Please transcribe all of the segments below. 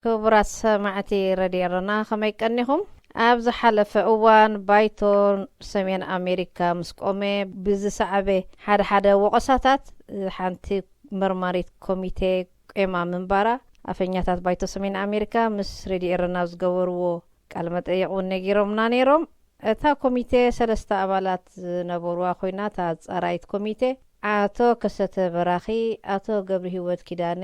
ክቡራት ሰማዕቲ ረድዮ ኤረና፣ ከመይ ቀኒኹም? ኣብ ዝሓለፈ እዋን ባይቶ ሰሜን ኣሜሪካ ምስ ቆመ ብዝሰዓበ ሓደ ሓደ ወቐሳታት፣ ሓንቲ መርማሪት ኮሚቴ ቆማ ምንባራ ኣፈኛታት ባይቶ ሰሜን ኣሜሪካ ምስ ረድዮ ኤረና ዝገበርዎ ቃለ መጠይቕ እውን ነጊሮምና ነይሮም። እታ ኮሚቴ ሰለስተ ኣባላት ዝነበርዋ ኮይና፣ እታ ኣጻራይት ኮሚቴ ኣቶ ከሰተ በራኺ፣ ኣቶ ገብረ ህይወት ኪዳነ፣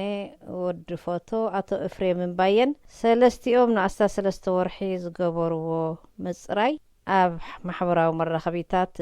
ወዲ ፎቶ፣ ኣቶ እፍሬም እምባየን፣ ሰለስቲኦም ንኣስታት ሰለስተ ወርሒ ዝገበርዎ ምጽራይ ኣብ ማሕበራዊ መራኸቢታት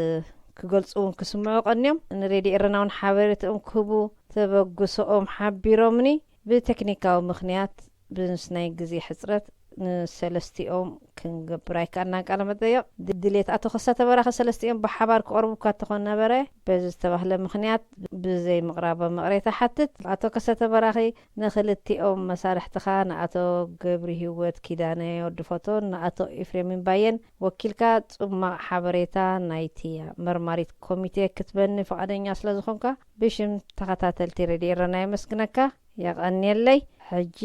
ክገልጹ እውን ክስምዑ ቀንዮም። ንሬድዮ ኤረና እውን ሓበሬታኦም ክህቡ ተበግሶኦም ሓቢሮምኒ። ብቴክኒካዊ ምኽንያት፣ ብንስ ናይ ግዜ ሕጽረት፣ ንሰለስቲኦም ክንገብር ኣይከኣልናን ቃለ መጠይቕ። ድሌት ኣቶ ከሰተ በራኺ ሰለስቲኦም ብሓባር ክቐርቡ እኳ እንተኾነ ነበረ፣ በዚ ዝተባህለ ምኽንያት ብዘይ ምቕራቦም ይቕሬታ ሓትት። ኣቶ ከሰተ በራኺ፣ ንኽልቲኦም መሳርሕትኻ፣ ንኣቶ ገብሪ ህይወት ኪዳነ ወዲ ፎቶን ንኣቶ ኤፍሬም እምባየን ወኪልካ ጽማቕ ሓበሬታ ናይቲ መርማሪት ኮሚቴ ክትበኒ ፍቓደኛ ስለ ዝኾንካ፣ ብሽም ተኸታተልቲ ሬድዮ ኤረና የመስግነካ። የቐንየለይ። ሕጂ፣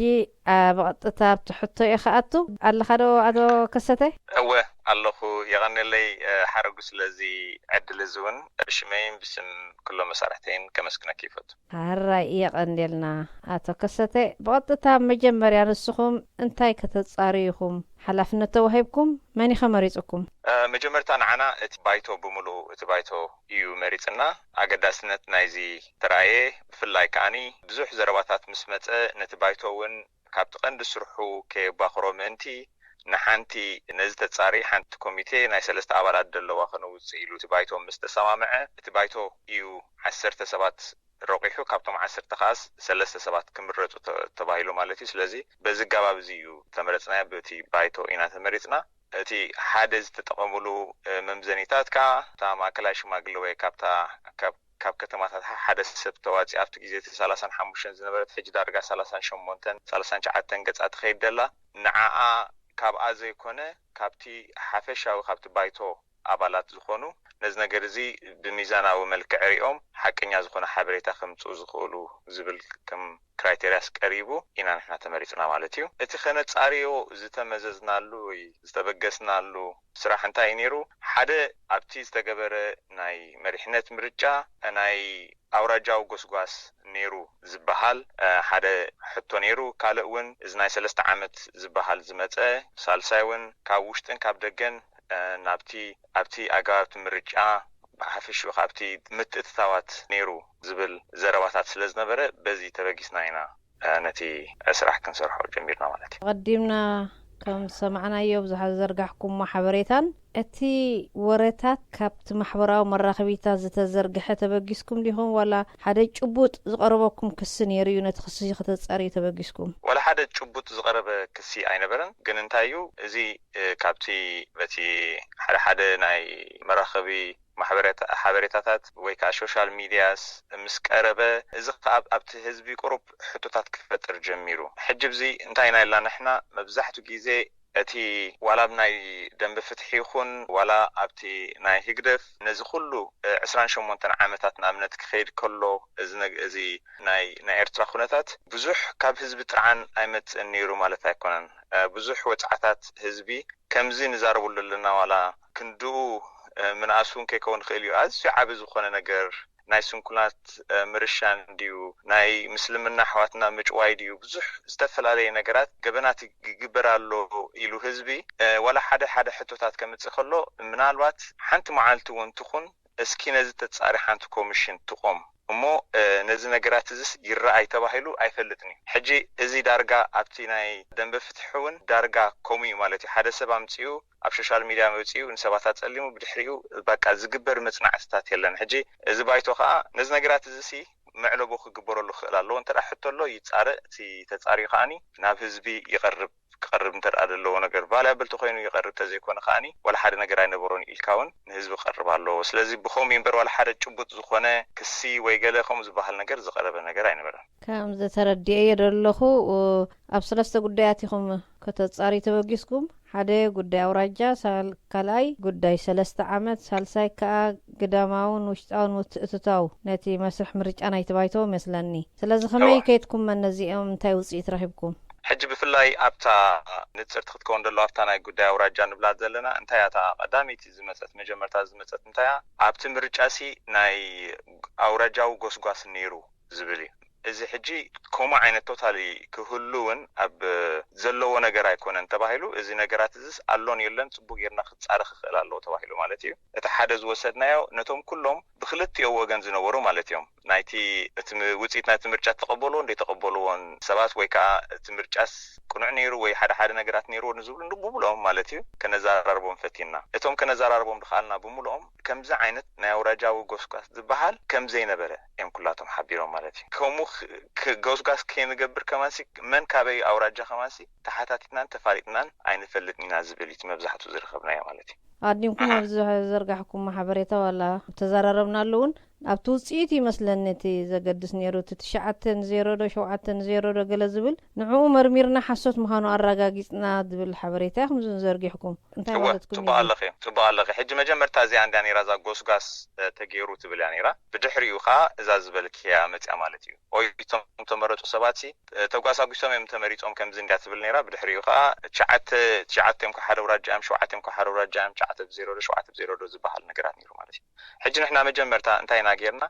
ኣ፣ ብቐጥታ ኣብቲ ሕቶ እየ ክኣቱ። ኣለኻ ዶ ኣቶ ከሰተ? እወ፣ ኣለኹ። የቐንየለይ፣ እ፣ ሓረጉ፣ ስለዚ ዕድል እዚ እውን ብሽመይን ብስም ኩሎም መሳርሕተይን ከመስግነኪ ይፈቱ። ሕራይ፣ የቐንየልና ኣቶ ከሰተ። ብቐጥታ ኣብ መጀመርያ ንስኹም እንታይ ከተጻርዩ ኢኹም ሓላፍነት ተዋሂብኩም? መን ኢኸ መሪጹኩም? እ፣ መጀመርታ ንዓና እቲ ባይቶ ብምሉኡ፣ እቲ ባይቶ እዩ መሪጽና። ኣገዳስነት ናይዚ ተራእየ፣ ብፍላይ ከኣኒ ብዙሕ ዘረባታት ምስ መጸ፣ ነቲ ባይቶ እውን ካብቲ ቀንዲ ስርሑ ከየባኽሮ ምእንቲ፣ ንሓንቲ ነዚ ተጻሪ ሓንቲ ኮሚቴ ናይ ሰለስተ ኣባላት ደለዋ ከነውጽእ ኢሉ እቲ ባይቶ ምስ ተሰማምዐ፣ እቲ ባይቶ እዩ ዓሰርተ ሰባት ረቂሑ፣ ካብቶም ዓሰርተ ከኣስ ሰለስተ ሰባት ክምረጹ ተ-፣ ተባሂሉ ማለት እዩ። ስለዚ በዚ ኣገባብ እዚ እዩ ተመረጽናዮ፣ በቲ ባይቶ ኢና ተመሪጽና። እቲ ሓደ ዝተጠቐምሉ፣ እ፣ መምዘኒታት ከኣ፣ እታ ማእከላይ ሽማግለ ወይ ካብታ፣ ካብ፣ ካብ ከተማታት ሐ-፣ ሓደ ሰብ ተዋጺኣ ኣብቲ ግዜ እቲ ሰላሳን ሓሙሽተን ዝነበረት፣ ሕጂ ዳርጋ ሰላሳን ሸሞንተን፣ ሰላሳን ትሽዓተን ገጻ ትኸይድ ደላ፣ ንዓኣ ካብኣ ዘይኮነ፣ ካብቲ ሓፈሻዊ፣ ካብቲ ባይቶ ኣባላት ዝኾኑ፣ ነዚ ነገር እዚ ብሚዛናዊ መልክዕ ሪኦም ሓቀኛ ዝኾነ ሓበሬታ ከምጽኡ ዝኽእሉ ዝብል ከም ክራይቴሪያስ ቀሪቡ ኢና ንሕና ተመሪጽና ማለት እዩ። እቲ ከነጻርዮ ዝተመዘዝናሉ ወይ ዝተበገስናሉ ስራሕ እንታይ እዩ ነይሩ? ሓደ፣ ኣብቲ ዝተገበረ ናይ መሪሕነት ምርጫ ናይ ኣውራጃዊ ጎስጓስ ነይሩ ዝበሃል፣ እ፣ ሓደ ሕቶ ነይሩ። ካልእ እውን እዚ ናይ ሰለስተ ዓመት ዝበሃል ዝመጸ፣ ሳልሳይ እውን ካብ ውሽጥን ካብ ደገን፣ እ፣ ናብቲ፣ ኣብቲ ኣገባብቲ ምርጫ ብሓፈሽኡ ካብቲ ምትእትታዋት ነይሩ ዝብል ዘረባታት ስለ ዝነበረ፣ በዚ ተበጊስና ኢና፣ እ፣ ነቲ ስራሕ ክንሰርሖ ጀሚርና ማለት እዩ። ኣቐዲምና ከም ዝሰማዕናዮ ብዙሓት ዝዘርጋሕኩሞ ሓበሬታን፣ እቲ ወረታት ካብቲ ማሕበራዊ መራኸቢታት ዝተዘርግሐ ተበጊስኩም ዲኹም፣ ዋላ ሓደ ጭቡጥ ዝቐረበኩም ክሲ ነይሩ እዩ ነቲ ክሲ ከተጻርዩ ተበጊስኩም? ዋላ ሓደ ጭቡጥ ዝቐረበ ክሲ ኣይነበረን። ግን እንታይ እዩ፣ እዚ፣ እ፣ ካብቲ በቲ ሓደ ሓደ ናይ መራኸቢ ማሕበሬታ-፣ ሓበሬታታት ወይ ከዓ ሶሻል ሚድያስ ምስ ቀረበ፣ እዚ ከዓ ኣብ-፣ ኣብቲ ህዝቢ ቁሩብ ሕቶታት ክፈጥር ጀሚሩ። ሕጂ ብዚ እንታይ ኢና ኢልና ንሕና፣ መብዛሕትኡ ግዜ እቲ ዋላ ኣብ ናይ ደንበ ፍትሒ ይኹን ዋላ ኣብቲ ናይ ህግደፍ ነዚ ኩሉ፣ እ፣ ዕስራን ሸሞንተን ዓመታት ንኣብነት ክኸይድ ከሎ፣ እዚ ነግ-፣ እዚ ናይ፣ ናይ ኤርትራ ኩነታት ብዙሕ ካብ ህዝቢ ጥርዓን ኣይመጽእን ነይሩ ማለት ኣይኮነን። እ፣ ብዙሕ ወጽዓታት ህዝቢ ከምዚ ንዛረበሉ ኣለና፣ ዋላ ክንድኡ፣ እ፣ ምንኣስ እውን ከይከውን ይኽእል እዩ። ኣዝዩ ዓቢ ዝኾነ ነገር ናይ ስንኩላት፣ እ፣ ምርሻን ድዩ፣ ናይ ምስልምና ኣሕዋትና ምጭዋይ ድዩ፣ ብዙሕ ዝተፈላለየ ነገራት፣ ገበናት ይግ-፣ ይግበር ኣሎ ኢሉ ህዝቢ፣ እ፣ ዋላ ሓደ ሓደ ሕቶታት ከምጽእ ከሎ፣ ምናልባት ሓንቲ መዓልቲ እውን ትኹን፣ እስኪ ነዚ ተጻሪ ሓንቲ ኮሚሽን ትቖም እሞ፣ እ፣ ነዚ ነገራት እዚስ ይረኣይ ተባሂሉ ኣይፈልጥን እዩ። ሕጂ እዚ ዳርጋ ኣብቲ ናይ ደንበ ፍትሒ እውን ዳርጋ ከምኡ እዩ ማለት እዩ። ሓደ ሰብ ኣምጺኡ ኣብ ሶሻል ሚድያ መጺኡ ንሰባት ኣጸሊሙ፣ ብድሕሪኡ በቃ ዝግበር መጽናዕትታት የለን። ሕጂ እዚ ባይቶ ከኣ ነዚ ነገራት እዚሲ መዕለቦ ክግበረሉ ክኽእል ኣለዎ። እንተ ደኣ ሕቶ ኣሎ ይጻረእ፣ እቲ ተጻርዩ ከኣኒ ናብ ህዝቢ ይቐርብ። ክቐርብ እንተ ደኣ ዘለዎ ነገር ቫልያብል ተኾይኑ ይቐርብ፣ ተዘይኮነ ከኣኒ ዋላ ሓደ ነገር ኣይነበሮን ኢልካ እውን ንህዝቢ ክቐርብ ኣለዎ። ስለዚ ብኸምኡ እምበር ዋላ ሓደ ጭቡጥ ዝኾነ ክሲ ወይ ገለ ከምኡ ዝበሃል ነገር ዝቐረበ ነገር ኣይነበረን። ከም ዝተረድኤዮ ዘለኹ፣ ኣብ ሰለስተ ጉዳያት ኢኹም ከተጻርዩ ተበጊስኩም። ሓደ ጉዳይ ኣውራጃ፣ ሳል-፣ ካልኣይ ጉዳይ ሰለስተ ዓመት፣ ሳልሳይ ከኣ ግዳማውን ውሽጣውን ምትእትታው ነቲ መስርሕ ምርጫ ናይቲ ባይቶ መስለኒ። ስለዚ ከመይ እዋ። ከይድኩም፣ ነዚኦም እንታይ ውጽኢት ረኺብኩም? ሕጂ ብፍላይ ኣብታ ንጽርቲ ክትከውን ደሎ ኣብታ ናይ ጉዳይ ኣውራጃ ንብላ ዘለና እንታይ እያ እታ ቀዳመይቲ ዝመጸት መጀመርታ ዝመጸት እንታይ እያ ኣብቲ ምርጫ ሲ ናይ ኣውራጃዊ ጎስጓስ ነይሩ ዝብል እዩ። እዚ ሕጂ ከምኡ ዓይነት ቶታሊ ክህሉ እውን ኣብ ዘለዎ ነገር ኣይኮነን ተባሂሉ እዚ ነገራት እዚስ ኣሎን የለን ጽቡቅ ጌርና ክጻረ ክኽእል ኣለዎ ተባሂሉ ማለት እዩ። እቲ ሓደ ዝወሰድናዮ ነቶም ኩሎም ብክልቲኦ ወገን ዝነበሩ ማለት እዮም ናይቲ እቲ ም- ውፅኢት ናይቲ ምርጫ ተቐበልዎ እንደ ተቐበልዎን ሰባት ወይ ከዓ እቲ ምርጫስ ቅኑዕ ነይሩ ወይ ሓደ ሓደ ነገራት ነይርዎ ንዝብሉ ንብሙልኦም ማለት እዩ ከነዘራርቦም ፈቲና እቶም ከነዘራርቦም ድኸኣልና ብሙልኦም ከምዚ ዓይነት ናይ ኣውራጃዊ ጎስጓስ ዝበሃል ከም ዘይነበረ እዮም ኩላቶም ሓቢሮም ማለት እዩ። ከምኡ ክ- ክ- ጎስጓስ ከይንገብር ከማንሲ መን ካበይ ኣውራጃ ከማንሲ ተሓታቲትናን ተፋሊጥናን ኣይንፈልጥን ኢና ዝብል እዩ እቲ መብዛሕትኡ ዝረኸብናዮ ማለት እዩ። ኣዲምኩም ኣብዚ ዘርጋሕኩም ሓበሬታ ዋላ ተዘራረብናሉ እውን ኣብቲ ውፅኢት ይመስለኒ እቲ ዘገድስ ነይሩ እቲ ትሽዓተ ንዜሮ ዶ ሸውዓተ ንዜሮ ዶ ገለ ዝብል ንዕኡ መርሚርና ሓሶት ምዃኑ ኣረጋጊፅና ዝብል ሓበሬታ ኢኹም ዝን ዘርጊሕኩም እንታይ እወ ማለትኩም ጽቡቅ እዩ? ኣለኺ ጽቡቅ ኣለኺ። ሕጂ መጀመርታ እዚኣ እንድያ ነይራ እዛ ጎስጓስ እ፣ ተገይሩ ትብል እያ ነይራ። ብድሕሪኡ ከዓ እዛ ዝበልክያ መፅያ ማለት እዩ። ኦይ እቶም ተመረፁ ሰባት ሲ እ፣ ተጓሳጒሶም እዮም ተመሪፆም ከምዚ እንድያ ትብል ነይራ። ብድሕሪኡ ከዓ ትሽዓተ ትሽዓተ እዮም ካብ ሓደ ኣውራጃ እዮም ሸውዓተ እዮም ካብ ሓደ ኣውራጃ እዮም ትሽዓተ ብዜሮ ዶ ሸውዓተ ብዜሮ ዶ ዝበሃል ነገራት ነይሩ ማለት እዩ። ሕጂ ንሕና መጀመርታ እንታይ ኢና ጌርና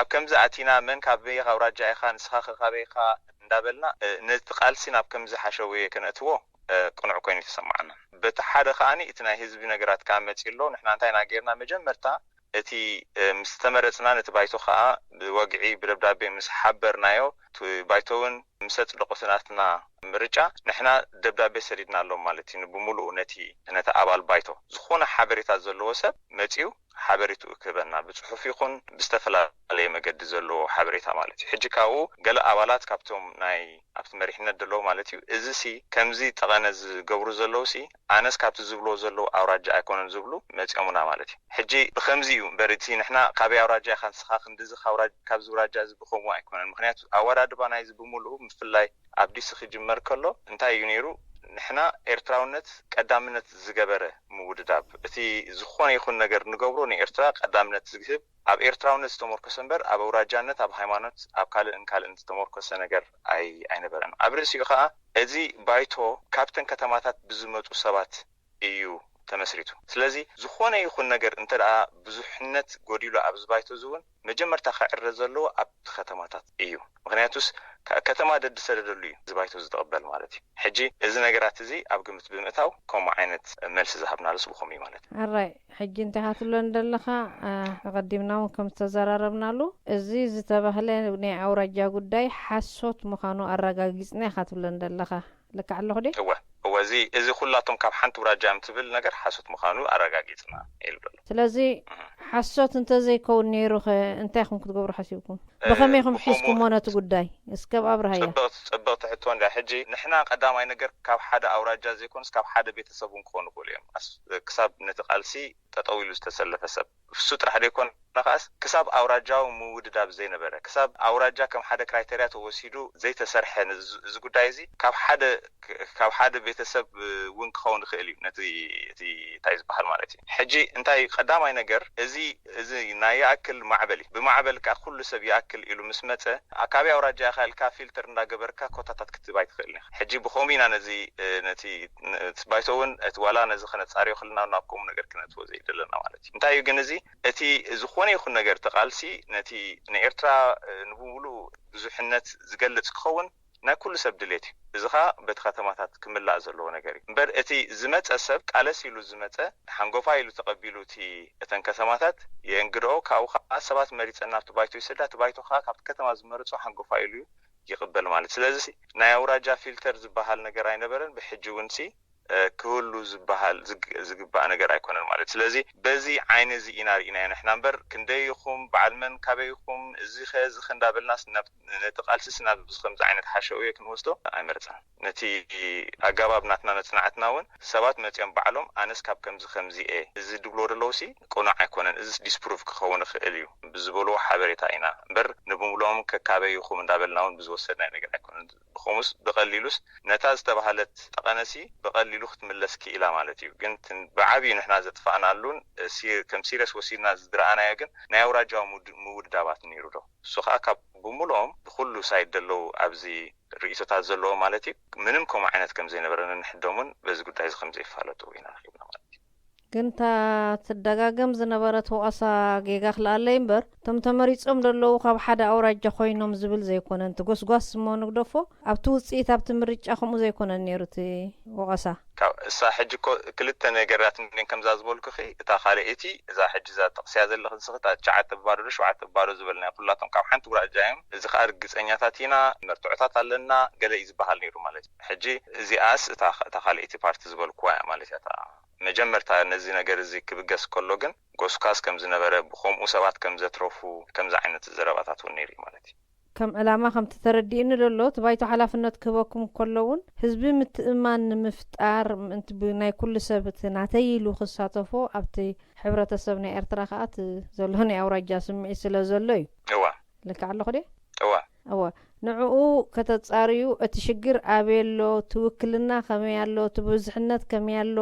ኣብ ከምዚ ኣቲና መን ካበይ ካብ ኣውራጃ ኢኻ ንስኻ ኸ ካበይ ኢኻ እንዳበልና እ፣ ነቲ ቃልሲ ናብ ከምዚ ሓሸውየ ከነእትዎ እ፣ ቅኑዕ ኮይኑ ተሰማዓና። በቲ ሓደ ከኣኒ እቲ ናይ ህዝቢ ነገራት ከዓ መፂ ኣሎ ንሕና እንታይ ኢና ጌርና መጀመርታ እቲ እ፣ ምስ ተመረፅና ነቲ ባይቶ ከዓ ብወግዒ ብደብዳቤ ምስ ሓበርናዮ እቲ ባይቶ እውን ምስ ኣፅደቆ እቲ ናትና ምርጫ ንሕና ደብዳቤ ሰዲድናሎም ማለት እዩ ብሙሉኡ ነቲ ነቲ ኣባል ባይቶ ዝኾነ ሓበሬታ ዘለዎ ሰብ መፂኡ ሓበሬትኡ ክህበና ብፅሑፍ ይኹን ብዝተፈላለየ መገዲ ዘለዎ ሓበሬታ ማለት እዩ ሕጂ ካብኡ ገለ ኣባላት ካብቶም ናይ ኣብቲ መሪሕነት ዘለዉ ማለት እዩ እዚ ሲ ከምዚ ጠቐነ ዝገብሩ ዘለዉ ሲ ኣነስ ካብቲ ዝብልዎ ዘለዉ ኣውራጃ ኣይኮነን ዝብሉ መፂኦምና ማለት እዩ ሕጂ ብከምዚ እዩ እምበር እቲ ንሕና ካበይ ኣውራጃ ኢኻ ንስኻ ክንድዚ ካብዚ ውራጃ እዚ ብከምኡ ኣይኮነን ምክንያቱ ኣወዳድባ ናይዚ ብምሉኡ ምፍላይ ኣብ ዲሲ ክጅመር ከሎ እንታይ እዩ ነይሩ ንሕና ኤርትራውነት ቀዳምነት ዝገበረ ምውድዳብ እቲ ዝኾነ ይኹን ነገር ንገብሮ ንኤርትራ ቀዳምነት ዝህብ ኣብ ኤርትራውነት ዝተመርኮሰ እምበር ኣብ ኣውራጃነት ኣብ ሃይማኖት ኣብ ካልእን ካልእን ዝተመርኮሰ ነገር ኣይ ኣይነበረን ኣብ ርእሲኡ ከዓ እዚ ባይቶ ካብተን ከተማታት ብዝመፁ ሰባት እዩ ተመስሪቱ ስለዚ ዝኾነ ይኹን ነገር እንተ ደኣ ብዙሕነት ጎዲሉ ኣብዚ ባይቶ እዚ እውን መጀመርታ ክዕረ ዘለዎ ኣብቲ ከተማታት እዩ ምክንያቱስ ከተማ ደድሰደደሉ እዩ እዚ ባይቶ ዝተቕበል ማለት እዩ ሕጂ እዚ ነገራት እዚ ኣብ ግምት ብምእታው ከምኡ ዓይነት መልሲ ዝሃብናሉስ ብኸምኡ እዩ ማለት እዩ ኣራይ ሕጂ እንታይ ኢኻ ትብለኒ ዘለኻ ኣቐዲምና እውን ከም ዝተዘራረብናሉ እዚ ዝተባህለ ናይ ኣውራጃ ጉዳይ ሓሶት ምዃኑ ኣረጋጊፅና ኢኻ ትብለኒ ዘለኻ ልክዕ ኣለኹ ድየ እወ እወ እዚ እዚ ኩላቶም ካብ ሓንቲ ውራጃ እዮም ትብል ነገር ሓሶት ምዃኑ ኣረጋጊፅና ኢሉ ዘሎ ስለዚ ሓሶት እንተዘይከውን ነይሩ ኸ እንታይ ኹም ክትገብሩ ሓሲብኩም ብኸመይ ኹም ሒዝኩሞ ነቲ ጉዳይ እስከ ኣብርሃያ ጽብቕቲ ሕቶ እንዳ ሕጂ ንሕና ቀዳማይ ነገር ካብ ሓደ ኣውራጃ ዘይኮንስ ካብ ሓደ ቤተሰብ እውን ክኾኑ ይኽእሉ እዮም ክሳብ ነቲ ቃልሲ ጠጠው ኢሉ ዝተሰለፈ ሰብ እሱ ጥራሕ ዘይኮነ ከዓስ ክሳብ ኣውራጃዊ ምውድዳብ ዘይነበረ ክሳብ ኣውራጃ ከም ሓደ ክራይተርያ ተወሲዱ ዘይተሰርሐ እዚ ጉዳይ እዚ ካብ ሓደ ካብ ሓደ ቤተሰብ እውን ክኸውን ይኽእል እዩ ነቲ እቲ እንታይ ዝበሃል ማለት እዩ ሕጂ እንታይ ቀዳማይ ነገር እዚ እዚ ናይ ይኣክል ማዕበል እዩ ብማዕበል ከዓ ኩሉ ሰብ ይኣክል ኢሉ ምስ መፀ ኣካቢ ኣውራጃ ኢኻ ኢልካ ፊልተር እንዳገበርካ ኮታታት ክትህብ ኣይትኽእልን ኢኻ ሕጂ ብኸምኡ ኢና ነዚ ነቲ ባይቶ እውን እቲ ዋላ ነዚ ከነፃርዮ ክልና ናብ ከምኡ ነገር ክነእትዎ ዘይደለና ማለት እዩ እንታይ እዩ ግን እዚ እቲ ዝኾነ ይኹን ነገር እቲ ቃልሲ ነቲ ንኤርትራ ንብምሉኡ ብዙሕነት ዝገልፅ ክኸውን ናይ ኩሉ ሰብ ድሌት እዩ እዚ ኸዓ በቲ ከተማታት ክምላእ ዘለዎ ነገር እዩ እምበር እቲ ዝመፀ ሰብ ቃለስ ኢሉ ዝመፀ ሓንጎፋ ኢሉ ተቐቢሉ እቲ እተን ከተማታት የእንግድኦ ካብኡ ኸዓ ሰባት መሪፀን ናብቲ ባይቶ ይሰዳ እቲ ባይቶ ኸዓ ካብቲ ከተማ ዝመረፆ ሓንጎፋ ኢሉ እዩ ይቕበል ማለት ስለዚ ናይ ኣውራጃ ፊልተር ዝበሃል ነገር ኣይነበረን ብሕጂ እውን ሲ ክህሉ ዝበሃል ዝግባእ ነገር ኣይኮነን ማለት ስለዚ በዚ ዓይኒ እዚ ኢና ርኢናዮ ንሕና እምበር ክንደይ ኢኹም በዓል መን ካበይ ኢኹም እዚ ኸ እዚ ኸ እንዳበልናስ ነቲ ቃልስስ ናብ ከምዚ ዓይነት ሓሸውየ ክንወስዶ ኣይመረፅና ነቲ ኣገባብ ናትና መፅናዕትና እውን ሰባት መፅኦም ባዕሎም ኣነስ ካብ ከምዚ ከምዚ እየ እዚ ድብልዎ ደለዉ ሲ ቅኑዕ ኣይኮነን እዚስ ዲስፕሩቭ ክኸውን ይኽእል እዩ ብዝበልዎ ሓበሬታ ኢና እምበር ንብምልኦም ከካበይ ኢኹም እንዳበልና እውን ብዝወሰድናዮ ነገር ኣይኮነን ብኸምኡስ ብቐሊሉስ ነታ ዝተባህለት ጠቐነሲ ብቐሊሉ ኢሉ ክትምለስ ክኢላ ማለት እዩ። ግን ብዓብዩ ንሕና ዘጥፋእናሉን ከም ሲሪየስ ወሲድና ዝረኣናዮ ግን ናይ ኣውራጃዊ ምውድዳባት ነይሩ ዶ? እሱ ከዓ ካብ ብምልኦም ብኩሉ ሳይድ ዘለዉ ኣብዚ ርእይቶታት ዘለዎ ማለት እዩ ምንም ከምኡ ዓይነት ከም ዘይነበረ ንንሕዶምን በዚ ጉዳይ እዚ ከም ዘይፋለጡ ኢና ረኪብና ማለት እዩ። ግን እታ ትደጋገም ዝነበረት ወቐሳ ጌጋ ክልኣለይ እምበር እቶም ተመሪጾም ዘለዉ ካብ ሓደ ኣውራጃ ኮይኖም ዝብል ዘይኮነን እቲ ጎስጓስ እሞ ንግደፎ ኣብቲ ውፅኢት ኣብቲ ምርጫ ከምኡ ዘይኮነን ነይሩ እቲ ወቐሳ። ካብ እሳ ሕጂ እኮ ክልተ ነገራት እንዴን ከምዛ ዝበልኩኺ እታ ካልአይቲ እዛ ሕጂ እዛ ጠቕስያ ዘለኽን ስኽታ ትሽዓተ ባዶ ዶ ሸውዓተ ባዶ ዝበልናዮ ኩላቶም ካብ ሓንቲ ውራጃ እዮም። እዚ ከዓ ርግፀኛታት ኢና መርትዖታት ኣለና ገለ እዩ ዝበሃል ነይሩ ማለት እዩ። ሕጂ እዚኣስ እታ እታ ካልአይቲ ፓርቲ ዝበልኩዋ እያ ማለት እያ። እታ መጀመርታ ነዚ ነገር እዚ ክብገስ ከሎ ግን ጎስኳስ ከም ዝነበረ ብከምኡ ሰባት ከም ዘትረፉ ከምዚ ዓይነት ዘረባታት እውን ነይሩ እዩ ማለት እዩ። ከም ዕላማ ከምቲ ተረዲእኒ ዘሎ እቲ ባይቶ ሓላፍነት ክህበኩም ከሎ እውን ህዝቢ ምትእምማን ንምፍጣር ምእንቲ ብናይ ኩሉ ሰብ እቲ ናተይ ኢሉ ክሳተፎ ኣብቲ ሕብረተሰብ ናይ ኤርትራ ከኣ እቲ ዘሎ ናይ ኣውራጃ ስምዒት ስለ ዘሎ እዩ። እዋ ልክዕ ኣለኹ ድየ? እዋ እወ ንዕኡ ከተጻርዩ እቲ ሽግር ኣበይ ኣሎ፣ እቲ ውክልና ከመይ ኣሎ፣ እቲ ብዙሕነት ከመይ ኣሎ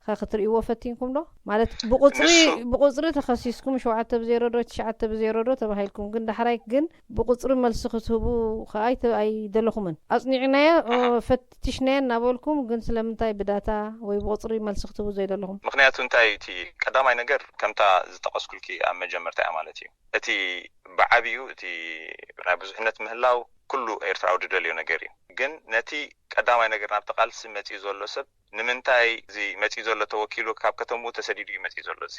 ከ ክትርእይዎ ፈቲንኩም ዶ? ማለት ብቁጽሪ ንሱ ብቁጽሪ ተኸሲስኩም ሸውዓተ ብዜሮ ዶ ትሽዓተ ብዜሮ ዶ ተባሂልኩም ግን ዳሕራይ ግን ብቁጽሪ መልሲ ክትህቡ ከኣ ኣይተ- ኣይደለኹምን። ኣጽኒዕናዮ እ፣ ኣሃ። ፈቲሽናዮ እናበልኩም ግን ስለምንታይ ብዳታ ወይ ብቁጽሪ መልሲ ክትህቡ ዘይደለኹም? ምኽንያቱ እንታይ እቲ ቀዳማይ ነገር ከምታ ዝጠቐስኩልኪ ኣብ መጀመርታ እያ ማለት እዩ። እቲ ብዓብዩ እቲ ናይ ብዙሕነት ምህላው ኩሉ ኤርትራዊ ድደልዮ ነገር እዩ። ግን ነቲ ቀዳማይ ነገር ናብቲ ቃልሲ መጺኡ ዘሎ ሰብ ንምንታይ እዚ መጺኡ ዘሎ ተወኪሉ ካብ ከተምኡ ተሰዲዱ እዩ መጺኡ ዘሎ እዚ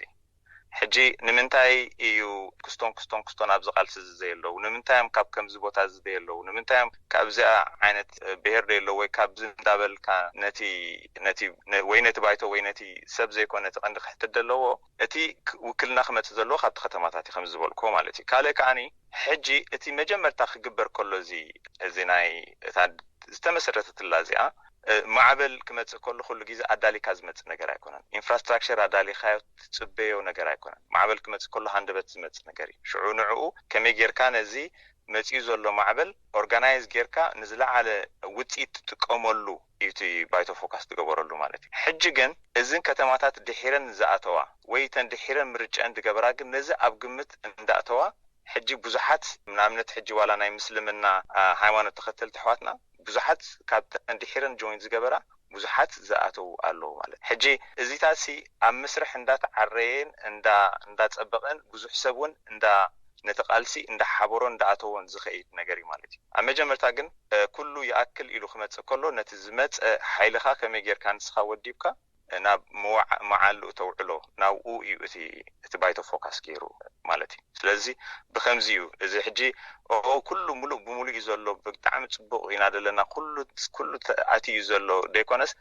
ሕጂ ንምንታይ እዩ ክስቶን ክስቶን ክስቶን ኣብዚ ቃልሲ እዚ ዘየለዉ ንምንታይ እዮም ካብ ከምዚ ቦታ እዚ ዘየለዉ ንምንታይ እዮም ካብዚኣ ዓይነት ብሄር ዘየለዉ ወይ ካብዚ እንዳበልካ ነቲ ነቲ ወይ ነቲ ባይቶ ወይ ነቲ ሰብ ዘይኮነ እቲ ቀንዲ ክሕተት ዘለዎ እቲ ውክልና ክመጽእ ዘለዎ ካብቲ ከተማታት እዩ ከም ዝበልኩዎ ማለት እዩ ካልእ ከዓኒ ሕጂ እቲ መጀመርታ ክግበር ከሎ እዚ እዚ ናይ እታ ዝተመሰረተትላ እዚኣ ማዕበል ክመጽእ ከሎ ኩሉ ግዜ ኣዳሊካ ዝመጽእ ነገር ኣይኮነን። ኢንፍራስትራክቸር ኣዳሊካዮ ትጽበዮ ነገር ኣይኮነን። ማዕበል ክመጽእ ከሎ ሃንደበት ዝመጽእ ነገር እዩ። ሽዑ ንዕኡ ከመይ ጌርካ ነዚ መጺኡ ዘሎ ማዕበል ኦርጋናይዝ ጌርካ ንዝለዓለ ውጽኢት ትጥቀመሉ እዩ እቲ ባይቶ ፎካስ ትገበረሉ ማለት እዩ። ሕጂ ግን እዝን ከተማታት ድሒረን ዝኣተዋ ወይ ተን ድሒረን ምርጨን ዝገበራ ግን ነዚ ኣብ ግምት እንዳእተዋ ሕጂ ብዙሓት ንኣብነት ሕጂ ዋላ ናይ ምስልምና ሃይማኖት ተኸተልቲ ኣሕዋትና ብዙሓት ካብተን ድሒረን ጆይን ዝገበራ ብዙሓት ዝኣተዉ ኣለዉ ማለት ሕጂ እዚታት ሲ ኣብ ምስርሕ እንዳተዓረየን እንዳ እንዳጸበቐን ብዙሕ ሰብ እውን እንዳ ነቲ ቃልሲ እንዳሓበሮን እንዳኣተዎን ዝኸይድ ነገር እዩ ማለት እዩ ኣብ መጀመርታ ግን ኩሉ ይኣክል ኢሉ ክመጽእ ከሎ ነቲ ዝመጸ ሓይልኻ ከመይ ጌርካ ንስኻ ወዲብካ ናብ መዓልኡ ተውዕሎ ናብኡ እዩ እቲ እቲ ባይቶ ፎካስ ገይሩ ማለት እዩ ስለዚ ብከምዚ እዩ እዚ ሕጂ ኦ ኩሉ ሙሉእ ብሙሉእ እዩ ዘሎ ብጣዕሚ ፅቡቅ ኢና ዘለና ኩሉ ኩሉ ኣትዩ ዘሎ ዘይኮነስ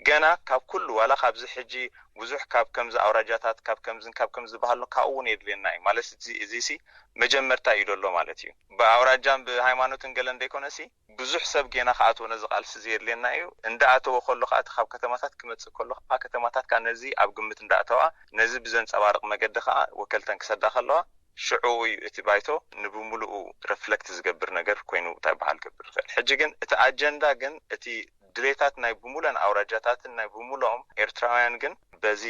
ገና ካብ ኩሉ ዋላ ካብዚ ሕጂ ብዙሕ ካብ ከምዚ ኣውራጃታት ካብ ከምዝን ካብ ከምዚ ዝበሃሉ ካብኡ እውን የድልየና እዩ ማለት እዚ ሲ መጀመርታ እዩ ዘሎ ማለት እዩ ብኣውራጃን ብሃይማኖትን ገለን ዘይኮነሲ ብዙሕ ሰብ ጌና ክኣትዎ ነዚ ቃልሲ እዚ የድልየና እዩ እንዳ ኣተወ ከሎ ከዓ እቲ ካብ ከተማታት ክመፅእ ከሎ ከዓ ከተማታት ከዓ ነዚ ኣብ ግምት እንዳእተዋ ነዚ ብዘንፀባርቕ መገዲ ከዓ ወከልተን ክሰዳ ከለዋ ሽዑ እዩ እቲ ባይቶ ንብምሉኡ ረፍለክት ዝገብር ነገር ኮይኑ እንታይ በሃል ክገብር ይኽእል ሕጂ ግን እቲ ኣጀንዳ ግን እቲ ድሌታት ናይ ብሙለን ኣውራጃታትን ናይ ብሙሎም ኤርትራውያን ግን በዚ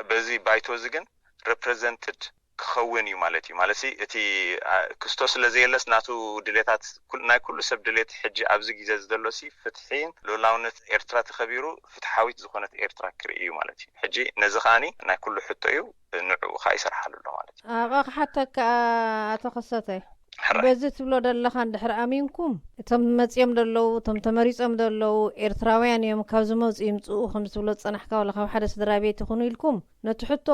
በዚ ባይቶ እዚ ግን ሬፕሬዘንትድ ክኸውን እዩ ማለት እዩ ማለት እቲ ክስቶ ስለ ዘየለስ ናቱ ድሌታት ናይ ኩሉ ሰብ ድሌት ሕጂ ኣብዚ ግዜ ዝደሎ ሲ ፍትሒን ልኡላውነት ኤርትራ ተኸቢሩ ፍትሓዊት ዝኾነት ኤርትራ ክርኢ እዩ ማለት እዩ ሕጂ ነዚ ከዓኒ ናይ ኩሉ ሕቶ እዩ ንዕኡ ከዓ ይሰርሓሉ ኣሎ ማለት እዩ ኣባ ክሓተካ ኣቶ ከሰተ በዚ ትብሎ ዘለኻ እንድሕር ኣሚንኩም እቶም መፅኦም ዘለዉ እቶም ተመሪፆም ዘለዉ ኤርትራውያን እዮም ካብ ዝመፁ ይምፅኡ ከም ዝትብሎ ዝፀናሕካ ወላ ካብ ሓደ ስድራ ቤት ይኹኑ ኢልኩም ነቲ ሕቶ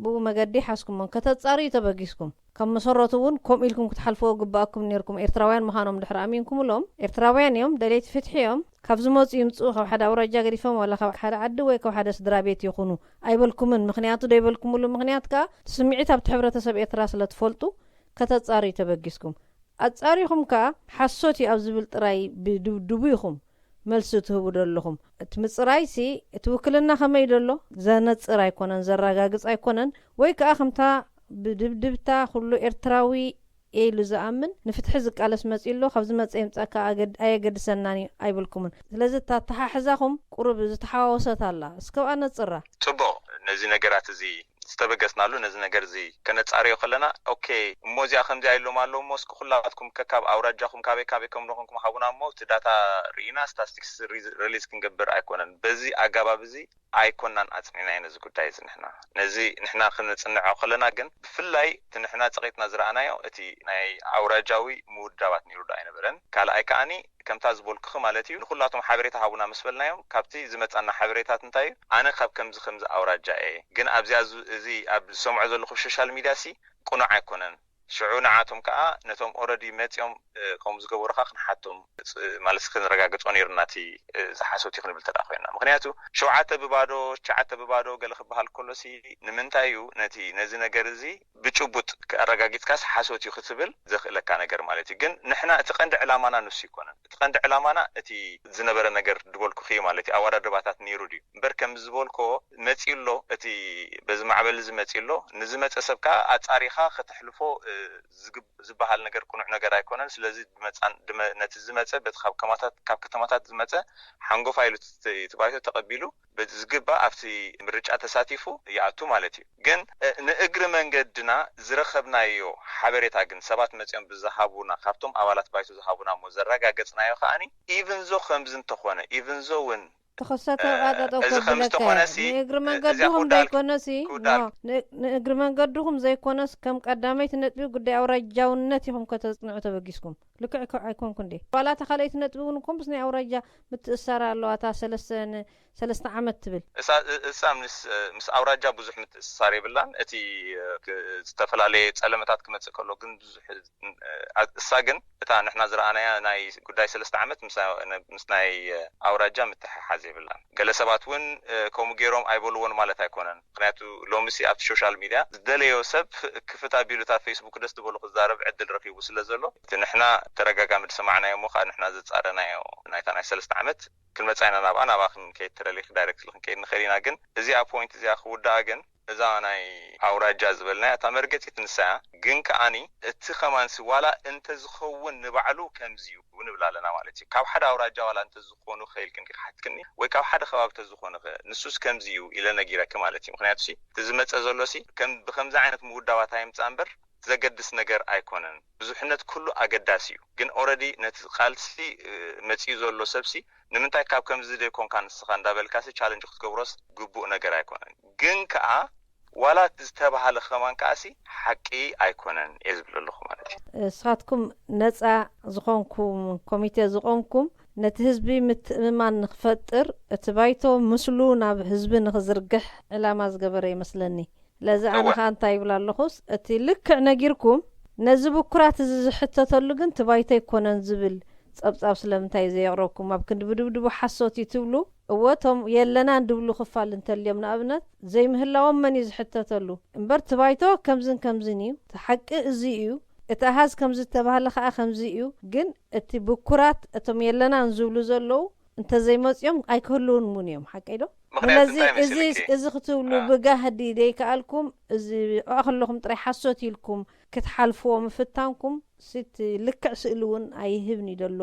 ብኡ መገዲ ሓዝኩሞ ከተጻርዩ ተበጊስኩም። ካብ መሰረቱ እውን ከምኡ ኢልኩም ክትሓልፍዎ ግበኣኩም ነይርኩም። ኤርትራውያን ምዃኖም ድሕሪ ኣሚንኩምሎም፣ ኤርትራውያን እዮም፣ ደለይቲ ፍትሒ እዮም። ካብ ዝመጹ ይምጽኡ፣ ካብ ሓደ ኣውራጃ ገዲፎም ዋላ ካብ ሓደ ዓዲ ወይ ካብ ሓደ ስድራ ቤት ይኹኑ ኣይበልኩምን። ምኽንያቱ ደይበልኩምሉ ምኽንያት ከኣ እቲ ስምዒት ኣብቲ ሕብረተሰብ ኤርትራ ስለ ትፈልጡ ከተጻርዩ ተበጊስኩም። ኣጻሪኹም ከኣ ሓሶት እዩ ኣብ ዝብል ጥራይ ብድብድቡ ኢኹም። መልሲ ትህቡ ዶ ኣለኹም? እቲ ምጽራይሲ እቲ ውክልና ከመይ ዶ ኣሎ? ዘነጽር ኣይኮነን፣ ዘረጋግጽ ኣይኮነን፣ ወይ ከኣ ከምታ ብድብድብታ ኩሉ ኤርትራዊ እየ ኢሉ ዝኣምን ንፍትሒ ዝቃለስ መጺኡ ኣሎ። ካብ ዝመጸ ይምጻእ ከኣ ኣገድ-፣ ኣየገድሰናን እዩ ኣይብልኩምን። ስለዚ እታ ኣተሓሕዛኹም ቁሩብ ዝተሓዋወሰት ኣላ። እስከ ኣብኣ ነጽራ። ጽቡቕ፣ ነዚ ነገራት እዚ ዝተበገስናሉ፣ ነዚ ነገር እዚ ከነጻርዮ ከለና፣ ኦኬ፣ እሞ እዚኣ ከምዚኣ ኢሎም ኣለዉ፣ እሞ እስኪ ኩላትኩም ከካብ ኣውራጃኹም ካበይ ካበይ ከም ዝኾንኩም ሃቡና፣ እሞ እቲ ዳታ ርኢና ስታስቲክስ ሪ-፣ ሪሊዝ ክንገብር ኣይኮነን። በዚ ኣገባብ እዚ ኣይኮናን ኣጽኒዕናዮ ነዚ ጉዳይ እዚ ንሕና። ነዚ ንሕና ክንጽንዖ ከለና ግን፣ ብፍላይ እቲ ንሕና ጸቒጥና ዝረኣናዮ፣ እቲ ናይ ኣውራጃዊ ምውዳባት ነይሩ ዶ ኣይነበረን? ካልኣይ ከኣኒ፣ ከምታ ዝበልኩኺ ማለት እዩ፣ ንኹላቶም ሓበሬታ ሃቡና ምስ በልናዮም፣ ካብቲ ዝመጻና ሓበሬታት እንታይ እዩ? ኣነ ካብ ከምዚ ከምዚ ኣውራጃ እየ፣ ግን ኣብዚኣ ዙ-፣ እዚ ኣብ ዝሰምዖ ዘለኹ ሶሻል ሚድያ ሲ ቅኑዕ ኣይኮነን። ሽዑ ንዓቶም ከኣ ነቶም ኦረዲ መጺኦም፣ እ፣ ከምኡ ዝገበሩ ከኣ ክንሓቶም፣ እ፣ ማለት ክንረጋግጾ ነይሩና እቲ፣ እ፣ እዚ ሓሶት እዩ ክንብል እንተ ደኣ ኮይንና። ምኽንያቱ ሸውዓተ ብባዶ፣ ትሽዓተ ብባዶ ገለ ክበሃል ከሎ ሲ ንምንታይ እዩ ነቲ፣ ነዚ ነገር እዚ ብጭቡጥ ኣረጋጊጽካስ ሓሶት እዩ ክትብል ዘኽእለካ ነገር ማለት እዩ። ግን ንሕና እቲ ቀንዲ ዕላማና ንሱ ኣይኮነን። እቲ ቀንዲ ዕላማና እቲ ዝነበረ ነገር ዝበልኩኺ ማለት እዩ፣ ኣወዳድባታት ነይሩ ድዩ? እምበር ከም ዝበልኮ መጺኡ ኣሎ፣ እቲ በዚ ማዕበል እዚ መጺኡ ኣሎ። ንዝመጸ ሰብ ከኣ ኣጻሪኻ ከተሕልፎ፣ እ፣ ዝግብ-፣ ዝበሃል ነገር ቅኑዕ ነገር ኣይኮነን። ስለዚ ብመጻን-፣ ድመ-፣ ነቲ ዝመጸ በቲ ካብ ከማታት-፣ ካብ ከተማታት ዝመጸ ሓንጎፋይ ኢሉ እቲ፣ እቲ ባይቶ ተቐቢሉ በቲ ዝግባእ ኣብቲ ምርጫ ተሳቲፉ ይኣቱ ማለት እዩ። ግን፣ እ፣ ንእግሪ መንገድና ዝረኸብናዮ ሓበሬታ ግን ሰባት መጺኦም ብዝሃቡና፣ ካብቶም ኣባላት ባይቶ ዝሃቡና እሞ ዘረጋገጽናዮ ከኣኒ፣ ኢቭን ዞ ከምዚ እንተኾነ፣ ኢቭን ዞ እውን፣ ተኸሰተ እ፣ ኣጣጠው እዚ ከም ከብለካ ዝተኾነ እየ። ሲ፣ ንእግሪ እ፣ እዚኣ መንገድኹም ክውዳእ፣ ዘይኮነሲ፣ ክውዳእ ኖ፣ ን-፣ ንእግሪ መንገድኹም ዘይኮነስ ከም ቀዳመይቲ ነጥቢ ጉዳይ ኣውራጃውነት ኢኹም ከተጽንዑ ተበጊስኩም። ልክዕ እኮ ኣይኮንኩ እንዴ? ዋላ እታ ካልኣይቲ ነጥቢ እውን እኮ ምስ ናይ ኣውራጃ ምትእሳር ኣለዋ። እታ ሰለስተ ን-፣ ሰለስተ ዓመት ትብል። እሳ፣ እ-፣ እሳ ምስ፣ እ፣ ምስ ኣውራጃ ብዙሕ ምትእስሳር የብላን። እቲ፣ እ፣ ክ-፣ ዝተፈላለየ ጸለመታት ክመጽእ ከሎ ግን ብዙሕ፣ እ፣ እ፣ እሳ ግን እታ ንሕና ዝረኣናያ ናይ ጉዳይ ሰለስተ ዓመት ምስ፣ ምስ ናይ፣ እ፣ ኣውራጃ ምትሕሓዝ የብላን። ገለ ሰባት እውን፣ እ፣ ከምኡ ገይሮም ኣይበልዎን ማለት ኣይኮነን። ምኽንያቱ ሎምሲ ኣብቲ ሶሻል ሚድያ ዝደለዮ ሰብ ክፍት ኣቢሉ እታ ፌስቡክ ደስ ዝበሎ ክዛረብ ዕድል ረኺቡ ስለ ዘሎ፣ እቲ ንሕና ተደጋጋሚ ዝሰማዕናዮ እሞ ከዓ ንሕና ዘጻረናዮ ናይታ ናይ ሰለስተ ዓመት ክንመጻ ኢና ናብኣ፣ ናብኣ ክንከይድ ተደሊኺ ዳይሬክትሊ ክንከይድ ንኽእል ኢና። ግን እዚኣ ፖይንት እዚኣ ክውዳኣ ግን እዛ ናይ ኣውራጃ ዝበልናያ እታ መርገጺት ንሳ እያ። ግን ከኣኒ እቲ ከማንሲ ዋላ እንተዝኸውን ንባዕሉ ከምዚ እዩ ንብል ኣለና ማለት እዩ። ካብ ሓደ ኣውራጃ ዋላ እንተዝኾኑ ኸ ኢልክን ዲኺ ሓትክኒ? ወይ ካብ ሓደ ከባቢ እንተዝኾኑ ኸ? ንሱስ ከምዚ እዩ ኢለ ነጊረኪ ማለት እዩ። ምኽንያቱ ሲ፣ እቲ ዝመጸ ዘሎ ሲ፣ ከም፣ ብከምዚ ዓይነት ምውዳባት ኣይምጻእ እምበር ዘገድስ ነገር ኣይኮነን። ብዙሕነት ኩሉ ኣገዳሲ እዩ። ግን ኦረዲ ነቲ ቃልሲ፣ እ፣ መጺኡ ዘሎ ሰብሲ፣ ንምንታይ ካብ ከምዚ ዘይኮንካ ንስኻ እንዳበልካሲ ቻለንጅ ክትገብሮስ ግቡእ ነገር ኣይኮነን። ግን ከኣ ዋላ እቲ ዝተባህለ ከማን ከኣሲ ሓቂ ኣይኮነን እየ ዝብል ኣለኹ ማለት እዩ። ንስኻትኩም ነጻ ዝኾንኩም ኮሚቴ ዝኾንኩም ነቲ ህዝቢ ምትእምማን ንክፈጥር እቲ ባይቶ ምስሉ ናብ ህዝቢ ንክዝርግሕ ዕላማ ዝገበረ ይመስለኒ። ለዚ ኣነ እወ። ኸኣ እንታይ ይብል ኣለኹስ፣ እቲ ልክዕ ነጊርኩም፣ ነዚ ብኩራት እዚ ዝሕተተሉ ግን እቲ ባይቶ ኣይኮነን ዝብል ጸብጻብ ስለምንታይ እዩ ዘየቕረብኩም? ኣብ ክንዲ ብድብድቡ ሓሶት እዩ ትብሉ። እወ፣ እቶም የለናን ድብሉ ክፋል እንተልዮም፣ ንኣብነት፣ ዘይምህላዎም መን እዩ ዝሕተተሉ? እምበር እቲ ባይቶ ከምዝን ከምዝን እዩ፣ እቲ ሓቂ እዚ እዩ፣ እቲ ኣሃዝ ከምዚ ዝተባህለ ኸኣ ከምዚ እዩ። ግን እቲ ብኩራት እቶም የለናን ዝብሉ ዘለዉ እንተዘይመጽዮም ኣይክህልውን እውን እዮም። ሓቀይ ዶ? ምኽንያቱ ስለዚ እንታይ እዚ፣ መሲልኪ? እዚ ክትብሉ አ። ብጋህዲ ደይከኣልኩም፣ እዚ ኣብኣ ከለኹም ጥራይ ሓሶት ኢልኩም ክትሓልፍዎ ምፍታንኩም፣ ሲቲ ልክዕ ስእሊ እውን ኣይህብን እዩ ዘሎ።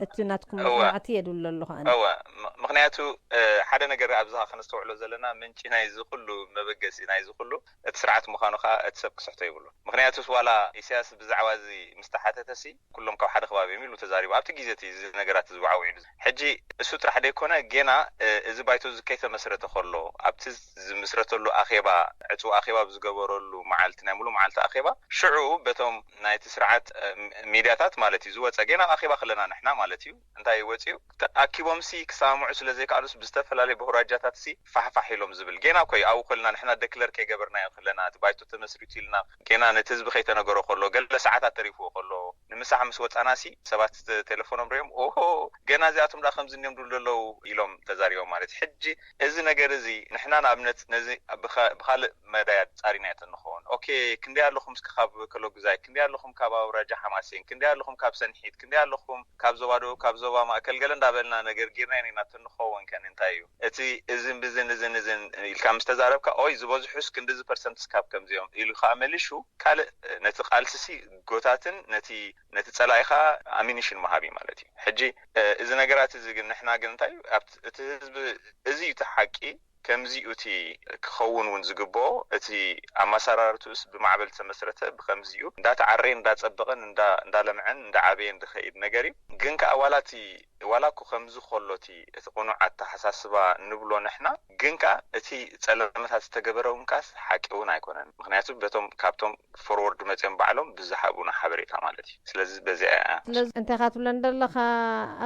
እቲ ናትኩም እወ። መጽናዕቲ የድብሎ ኣለኹ ኣነ። እወ፣ ም-፣ ምኽንያቱ፣ እ፣ ሓደ ነገር ኣብዚ ኸዓ ከነስተውዕሎ ዘለና፣ ምንጪ ናይዚ ኩሉ፣ መበገሲ ናይዚ ኩሉ እቲ ስርዓት ምዃኑ ኸዓ እቲ ሰብ ክስሕቶ የብሉን። ምኽንያቱስ ዋላ ኢሳያስ ብዛዕባ እዚ ምስ ተሓተተሲ፣ ኩሎም ካብ ሓደ ከባቢ እዮም ኢሉ ተዛሪቡ። ኣብቲ ግዜ እቲ እዚ ነገራት እዚ ወዓውዒሉ። ሕጂ እሱ ጥራሕ ደይኮነ፣ ጌና፣ እ፣ እዚ ባይቶ እዚ ከይተመስረተ ከሎ፣ ኣብቲ ዝምስረተሉ ኣኼባ፣ ዕጹው ኣኼባ ኣብ ዝገበረሉ መዓልቲ፣ ናይ ሙሉእ መዓልቲ ኣኼባ፣ ሽዑ በቶም ናይቲ ስርዓት፣ እ፣ ሚ-፣ ሚድያታት ማለት እዩ ዝወጸ። ጌና ኣብ ኣኼባ ከለና ንሕና ማለት እዩ። እንታይ እዩ ወጺኡ? ተኣኪቦምሲ ክሰማምዑ ስለ ዘይከኣሉስ ብዝተፈላለየ በውራጃታትሲ ፋሕፋሕ ኢሎም ዝብል። ጌና እኮ እዩ ኣብኡ ከለና ንሕና ደክለር ከይገበርናዮ ከለና፣ እቲ ባይቶ ተመስሪቱ ኢልና፣ ጌና ነቲ ህዝቢ ከይተነገሮ ከሎ፣ ገለ ሰዓታት ተሪፍዎ ከሎ፣ ንምሳሕ ምስ ወጻናሲ ሰባት ተ-፣ ቴሌፎኖም ሪኦም፣ "ኦሆ፣ ገና እዚኣቶም ደኣ ከምዚ እንዮም ድብሉ ዘለዉ?" ኢሎም ተዛሪቦም ማለት እዩ። ሕጂ እዚ ነገር እዚ ንሕና ንኣብነት ነዚ ብኸ-፣ ብኻልእ መዳያት ጻሪናዮ ተንኸውን፣ ኦኬ፣ ክንደይ ኣለኹም እስኪ ካብ ከሎጉዛይ፣ ክንደይ ኣለኹም ካብ ኣውራጃ ሓማሴን፣ ክንደይ ኣለኹም ካብ ሰንሒት፣ ክንደይ ኣለኹም ካብ ዞባ ደቡብ፣ ካብ ዞባ ማእከል፣ ገለ እንዳበልና ነገር ጌርና ኢና። ንኸውንከን እንታይ እዩ እቲ እዝን ብዝን እዝን እዝን ኢልካ ምስ ተዛረብካ፣ ኦይ ዝበዝሑስ ክንድዚ ፐርሰንት ስካብ ከምዚኦም ኢሉ ከዓ መሊሹ ካልእ ነቲ ቃልስሲ ጎታትን ነቲ ነቲ ጸላኢ ከዓ ኣሚኒሽን መሃቢ ማለት እዩ። ሕጂ እዚ ነገራት እዚ ግን ንሕና ግን እንታይ እዩ ኣብቲ እቲ ህዝቢ እዚ እዩ እቲ ሓቂ፣ ከምዚኡ እቲ ክኸውን እውን ዝግብኦ፣ እቲ ኣማሰራርትኡስ ብማዕበል ዝተመስረተ ብከምዚኡ እንዳተዓረየን እንዳጸበቐን እንዳ- እንዳለምዐን እንዳዓበየን ዝኸይድ ነገር እዩ። ግን ከኣ ዋላ እቲ ዋላ እኮ ከምዚ ከሎ እቲ እቲ ቅኑዕ ኣተሓሳስባ ንብሎ ንሕና፣ ግን ከኣ እቲ ጸለመታት ዝተገበረ እውን ከኣስ ሓቂ እውን ኣይኮነን። ምክንያቱ በቶም ካብቶም ፎርወርድ መጽኦም ባዕሎም ብዝሃቡና ሓበሬታ ማለት እዩ። ስለዚ በዚኣ እያ ስለዚ እንታይ ኢኻ ትብለን ዘለኻ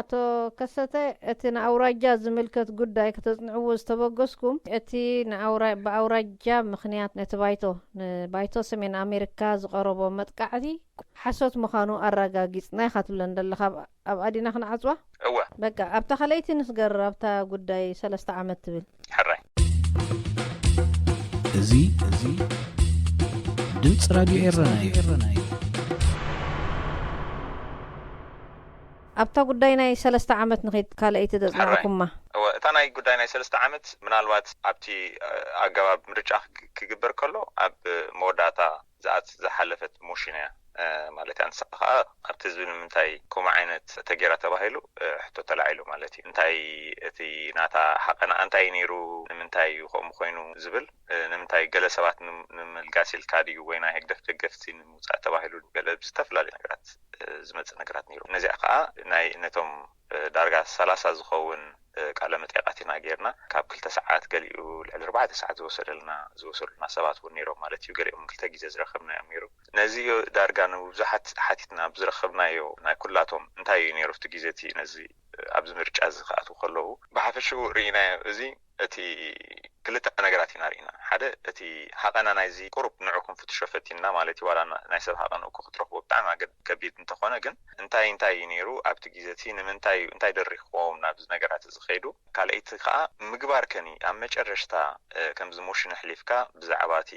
ኣቶ ከሰተ? እቲ ንኣውራጃ ዝምልከት ጉዳይ ከተጽንዕዎ ዝተበገስኩም እቲ ንኣውራ- ብኣውራጃ ምኽንያት ነቲ ባይቶ ንባይቶ ሰሜን ኣሜሪካ ዝቐረቦ መጥቃዕቲ ሓሶት ምዃኑ ኣረጋጊጽና ኢኻ ትብለን ዘለኻ። ኣብ- ኣብኣ ዲና ክንዓጽዋ? እወ። በቃ ኣብታ ካልኣይቲ ንስገር፣ ኣብታ ጉዳይ ሰለስተ ዓመት ትብል። ሕራይ። እዚ እዚ ድምፂ ራድዮ ኤረና እዩ። ኣብታ ጉዳይ ናይ ሰለስተ ዓመት ንኸይድ ካልኣይቲ ዘጽናዕኩማ። እወ፣ እታ ናይ ጉዳይ ናይ ሰለስተ ዓመት ምናልባት ኣብቲ ኣገባብ ምርጫ ክግበር ከሎ ኣብ መወዳእታ ዝኣት ዝሓለፈት ሞሽን እያ። ማለት እያ ንሳ ከዓ ኣብቲ ህዝቢ ንምንታይ ከምኡ ዓይነት ተጌራ ተባሂሉ ሕቶ ተላዒሉ ማለት እዩ። እንታይ እቲ ናታ ሓቐና እንታይ እዩ ነይሩ፣ ንምንታይ እዩ ከምኡ ኮይኑ ዝብል፣ ንምንታይ ገለ ሰባት ንምልጋስ ኢልካ ድዩ ወይ ናይ ህግደፍ ደገፍቲ ንምውፃእ ተባሂሉ ገለ ብዝተፈላለዩ ነገራት ዝመፅእ ነገራት ነይሩ። ነዚኣ ከዓ ናይ ነቶም ዳርጋ ሰላሳ ዝኸውን ቃለ መጠይቃት ኢና ጌርና። ካብ ክልተ ሰዓት ገሊኡ ልዕሊ ኣርባዕተ ሰዓት ዝወሰደልና ዝወሰዱልና ሰባት እውን ነይሮም ማለት እዩ። ገሊኦም ክልተ ግዜ ዝረኸብናዮም ነይሩ። ነዚ ዳርጋ ንብዙሓት ሓቲትና ኣብ ዝረኸብናዮ ናይ ኩላቶም እንታይ እዩ ነይሩ ኣብቲ ግዜ እቲ ነዚ ኣብዚ ምርጫ እዚ ክኣትዉ ከለዉ ብሓፈሽኡ ርኢናዮ። እዚ እቲ ክልተ ነገራት ኢና ርኢና። ሓደ እቲ ሃቐና ናይዚ ቁሩብ ንዑ ክንፍትሾ ፈቲንና ማለት እዩ። ዋላ ናይ ሰብ ሃቐን እኮ ክትረኽቦ ብጣዕሚ ኣገድ ከቢድ እንተኾነ ግን እንታይ እንታይ እዩ ነይሩ ኣብቲ ግዜ እቲ ንምንታይ እዩ እንታይ ደሪኽዎም ናብዚ ነገራት እዚ ከይዱ። ካልኣይቲ ከዓ ምግባር ከኒ ኣብ መጨረሽታ ከምዚ ሞሽን ኣሕሊፍካ ብዛዕባ እቲ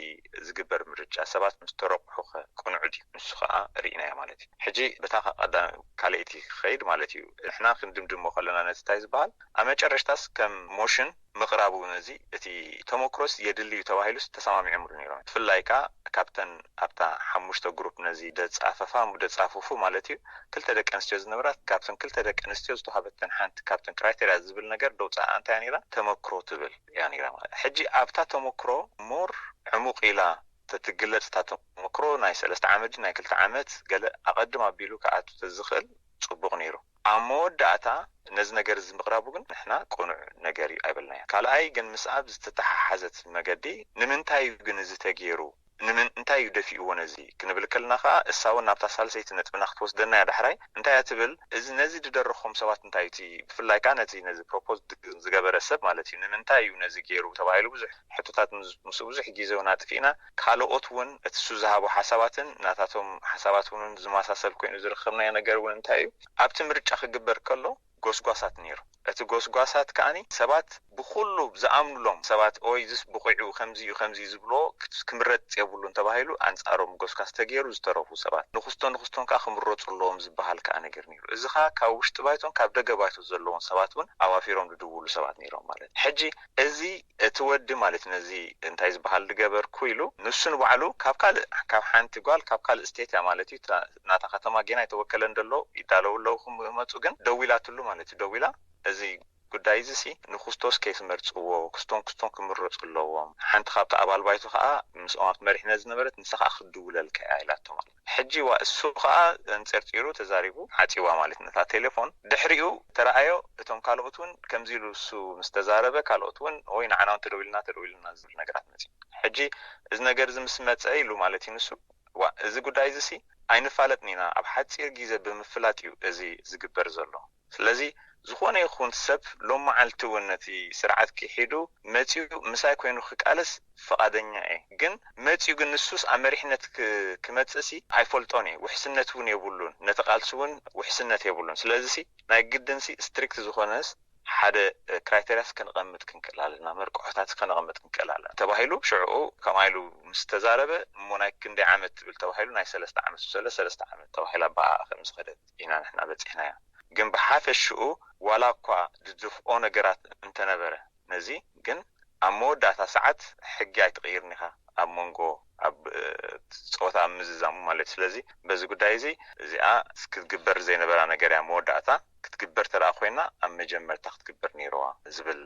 ዝግበር ምርጫ ሰባት ምስ ተረቑሑ ከ ቅኑዕ ድዩ? ንሱ ከዓ ርኢናዮ ማለት እዩ። ሕጂ በታ ቀዳም ካልኣይቲ ክኸይድ ማለት እዩ። ንሕና ክንድምድሞ ከለና ነቲ እንታይ ዝበሃል ኣብ መጨረሽታስ ከም ሞሽን ምቕራቡ ነዚ እቲ ተመክሮስ የድሊ እዩ ተባሂሉስ ተሰማሚዖምሉ ነይሮም። ብፍላይ ከዓ ካብተን ኣብታ ሓሙሽተ ግሩፕ ነዚ ደጻፈፋ ደጻፉፉ ማለት እዩ ክልተ ደቂ ኣንስትዮ ዝነበራት ካብተን ክልተ ደቂ ኣንስትዮ ዝተዋሃበተን ሓንቲ ካብተን ክራይቴሪያ ዝብል ነገር ደውፃኣ እንታይ እያ ነይራ ተመክሮ ትብል እያ ነይራ ማለት ሕጂ ኣብታ ተመክሮ ሞር ዕሙቕ ኢላ ተትግለፅ እታ ተመክሮ ናይ ሰለስተ ዓመት ናይ ክልተ ዓመት ገለ ኣቐድም ኣቢሉ ክኣቱ ተዝኽእል ፅቡቕ ነይሩ። ኣብ መወዳእታ ነዚ ነገር እዚ ምቕራቡ ግን ንሕና ቅኑዕ ነገር እዩ ኣይበልናዮ። ካልኣይ ግን ምስኣ ብዝተተሓሓዘት መገዲ ንምንታይ እዩ ግን እዚ ተገይሩ? ንምንታይ እዩ ደፊእዎ ነዚ ክንብል ከለና ከዓ እሳ እውን ናብታ ሳልሰይቲ ነጥብና ክትወስደና እያ። ዳሕራይ እንታይ እያ ትብል? እዚ ነዚ ዝደረኾም ሰባት እንታይ እቲ ብፍላይ ከዓ ነቲ ነዚ ፕሮፖዝ ዝገበረ ሰብ ማለት እዩ ንምንታይ እዩ ነዚ ገይሩ ተባሂሉ ብዙሕ ሕቶታት ምስ- ምስኡ ብዙሕ ግዜ እውን ኣጥፊእና። ካልኦት እውን እቲ እሱ ዝሃቦ ሓሳባትን ናታቶም ሓሳባት እውን ዝመሳሰል ኮይኑ ዝረኸብናዮ ነገር እውን እንታይ እዩ ኣብቲ ምርጫ ክግበር ከሎ ጎስጓሳት ነይሩ። እቲ ጎስጓሳት ከዓኒ ሰባት ብኩሉ ዝኣምኑሎም ሰባት ኦይ ዝስ ብቑዑ ከምዚ እዩ ከምዚ እዩ ዝብሎ ክምረፅ የብሉን ተባሂሉ ኣንፃሮም ጎስጓስ ተገይሩ ዝተረፉ ሰባት ንክስቶ ንክስቶን ከዓ ክምረፁ ኣለዎም ዝበሃል ከዓ ነገር ነይሩ። እዚ ከዓ ካብ ውሽጢ ባይቶን ካብ ደገ ባይቶ ዘለዎም ሰባት እውን ኣዋፊሮም ዝድውሉ ሰባት ነይሮም ማለት ሕጂ እዚ እቲ ወዲ ማለት ነዚ እንታይ ዝበሃል ዝገበርኩ ኢሉ ንሱ ንባዕሉ ካብ ካልእ ካብ ሓንቲ ጓል ካብ ካልእ ስቴት እያ ማለት እዩ ናታ ከተማ ጌና ኣይተወከለን ዘሎ ይዳለው ኣለዉ ክመፁ ግን ደዊላትሉ ማለት እዩ ደዊላ እዚ ጉዳይ እዚ ሲ ንክስቶስ ከይትመርፅዎ ክስቶን ክስቶን ክምረፁ ኣለዎም ሓንቲ ካብቲ ኣባል ባይቶ ከዓ ምስኦም ኣብቲ መሪሕነት ዝነበረት ንሳ ከዓ ክድውለልካ እያ ኢላቶ ማለት ሕጂ ዋ እሱ ከዓ ኣንፀርፂሩ ተዛሪቡ ዓፂዋ ማለት ነታ ቴሌፎን ድሕሪኡ ተረኣዮ እቶም ካልኦት እውን ከምዚ ኢሉ እሱ ምስ ተዛረበ ካልኦት እውን ወይ ንዓና እውን ተደዊልና ተደዊልና ዝብል ነገራት መፂ ሕጂ እዚ ነገር እዚ ምስ መፀ ኢሉ ማለት እዩ ንሱ ዋ እዚ ጉዳይ እዚ ሲ ኣይንፋለጥን ኢና ኣብ ሓፂር ግዜ ብምፍላጥ እዩ እዚ ዝግበር ዘሎ ስለዚ ዝኾነ ይኹን ሰብ ሎም መዓልቲ እውን ነቲ ስርዓት ክሒዱ መፂኡ ምሳይ ኮይኑ ክቃለስ ፍቓደኛ እየ ግን መፂኡ ግን ንሱስ ኣብ መሪሕነት ክመፅእ ሲ ኣይፈልጦን እየ ውሕስነት እውን የብሉን ነቲ ቃልሲ እውን ውሕስነት የብሉን ስለዚ ሲ ናይ ግድን ሲ ስትሪክት ዝኾነስ ሓደ ክራይቴሪያስ ከነቐምጥ ክንክእል ኣለና፣ መርቅሖታት ከነቐምጥ ክንክእል ኣለና ተባሂሉ። ሽዕኡ ከምኣ ኢሉ ምስ ተዛረበ፣ እሞ ናይ ክንደይ ዓመት ትብል ተባሂሉ፣ ናይ ሰለስተ ዓመት ምስ በለ፣ ሰለስተ ዓመት ተባሂላ ብኣኣ ከም ዝኸደት ኢና ንሕና በፂሕናያ። ግን ብሓፈሽኡ ዋላ እኳ ዝድፍኦ ነገራት እንተነበረ ነዚ፣ ግን ኣብ መወዳእታ ሰዓት ሕጊ ኣይትቕይርን ኢኻ ኣብ መንጎ ኣብ እ፣ ፆታ ኣብ ምዝዛሙ ማለት እዩ። ስለዚ በዚ ጉዳይ እዚ እዚኣ ክትግበር ዘይነበራ ነገር እያ። መወዳእታ ክትግበር ተደኣ ኮይና ኣብ መጀመርታ ክትግበር ነይርዋ ዝብል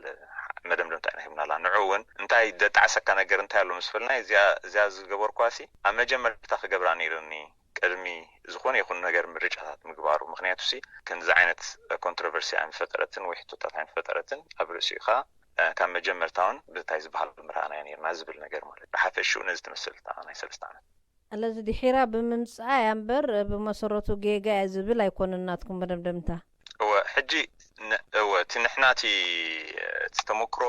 መደምደምታ ኢና ሂብናላ። ንዑ እውን እንታይ ደጣዕሰካ ነገር እንታይ ኣሎ ምስ በልና፣ እዚኣ እዚኣ ዝገበርኳሲ ኣብ መጀመርታ ክገብራ ነይርኒ፣ ቅድሚ ዝኾነ ይኹን ነገር ምርጫታት ምግባሩ። ምክንያቱ ሲ ከምዚ ዓይነት ኮንትሮቨርሲ ኣይምፈጠረትን ወይ ሕቶታት ኣይምፈጠረትን፣ ኣብ ርእሲኡ ከዓ እ፣ ካብ መጀመርታ እውን ብታይ ዝበሃል ምርኣና ነርና ዝብል ነገር ማለት እዩ። ብሓፈሽኡ ነዚ ትመስል እታ ናይ ሰለስተ ዓመት። ኣለዚ ድሒራ ብምምፅኣ እያ እምበር ብመሰረቱ ጌጋ እያ ዝብል ኣይኮነን ናትኩም መደምደምታ። እወ፣ ሕጂ ን- እወ፣ እቲ ንሕና እቲ እቲ ተመክሮ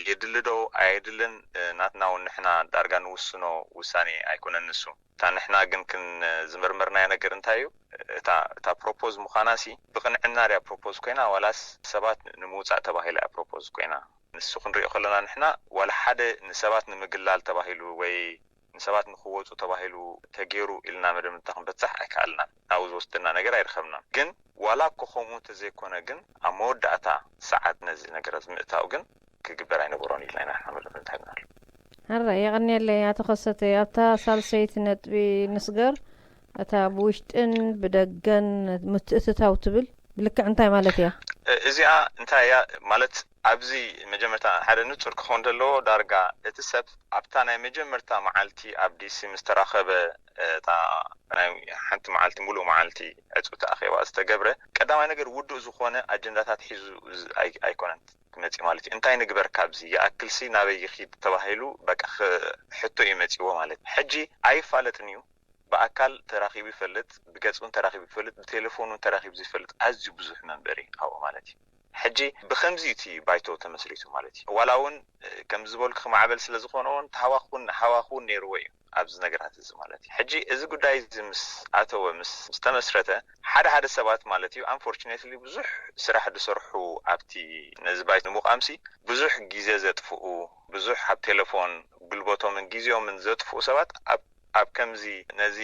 የድሊ ዶ ኣየድልን፣ እ፣ ናትና እውን ንሕና ዳርጋ ንውስኖ ውሳኔ ኣይኮነን ንሱ። እታ ንሕና ግን ክን ዝመርመርናዮ ነገር እንታይ እዩ? እታ እታ ፕሮፖዝ ምዃና ሲ ብቕንዕና ድያ ፕሮፖዝ ኮይና፣ ዋላስ ሰባት ንምውፃእ ተባሂላ እያ ፕሮፖዝ ኮይና? ንሱ ክንሪኦ ከለና ንሕና ዋላ ሓደ ንሰባት ንምግላል ተባሂሉ ወይ ንሰባት ንክወፁ ተባሂሉ ተገይሩ ኢልና መደምደምታ ክንበፅሕ ኣይከኣልናን። ናብኡ ዝወስደና ነገር ኣይረኸብናን። ግን ዋላ እኮ ከምኡ እንተዘይኮነ ግን ኣብ መወዳእታ ሰዓት ነዚ ነገራት ምእታው ግን ክግበር ኣይነበሮን ኢልና ኢና ንሕና መደምደምታ ሂብናሉ። ሕራይ የቐንየለይ ኣቶ ከሰተ። ኣብታ ሳልሰይቲ ነጥቢ ንስገር፣ እታ ብውሽጥን ብደገን ምትእትታው ትብል ብልክዕ እንታይ ማለት እያ? እ- እዚኣ እንታይ እያ ማለት፣ ኣብዚ መጀመርታ ሓደ ንጹር ክኸውን ዘለዎ ዳርጋ እቲ ሰብ ኣብታ ናይ መጀመርታ መዓልቲ ኣብ ዲሲ ምስ ተራኸበ፣ እታ ናይ ሓንቲ መዓልቲ፣ ሙሉእ መዓልቲ ዕጹ ተኣኼባ ዝተገብረ ቀዳማይ ነገር ውዱእ ዝኾነ ኣጀንዳታት ሒዙ ዝ- ኣይ- ኣይኮነን ክመጽእ ማለት እዩ። እንታይ ንግበር ካብዚ፣ ይኣክልሲ ናበይ ይኺድ ተባሂሉ በቃ ኽ- ሕቶ እዩ መጺዎ ማለት እዩ። ሕጂ ኣይፋለጥን እዩ። ብኣካል ተራኺቡ ይፈልጥ፣ ብገጽ እውን ተራኺቡ ይፈልጥ፣ ብቴሌፎን እውን ተራኺቡ ዝፈልጥ ኣዝዩ ብዙሕ መንበሪ ኣብኡ ማለት እዩ። ሕጂ ብኸምዚ እቲ ባይቶ ተመስሪቱ ማለት እዩ። ዋላ እውን እ፣ ከም ዝበልኩ ክማዕበል ስለ ዝኾነ እውን ተሃዋኹን ሃዋኹን ነይርዎ እዩ ኣብዚ ነገራት እዚ ማለት እዩ። ሕጂ እዚ ጉዳይ እዚ ምስ ኣተወ ምስ ምስ ተመስረተ ሓደ ሓደ ሰባት ማለት እዩ፣ ኣንፎርቹኔትሊ ብዙሕ ስራሕ ዝሰርሑ ኣብቲ ነዚ ባይቶ ንምቋምሲ ብዙሕ ግዜ ዘጥፍኡ፣ ብዙሕ ኣብ ቴሌፎን ጉልበቶምን ግዜኦምን ዘጥፍኡ ሰባት ኣብ ኣብ ከምዚ ነዚ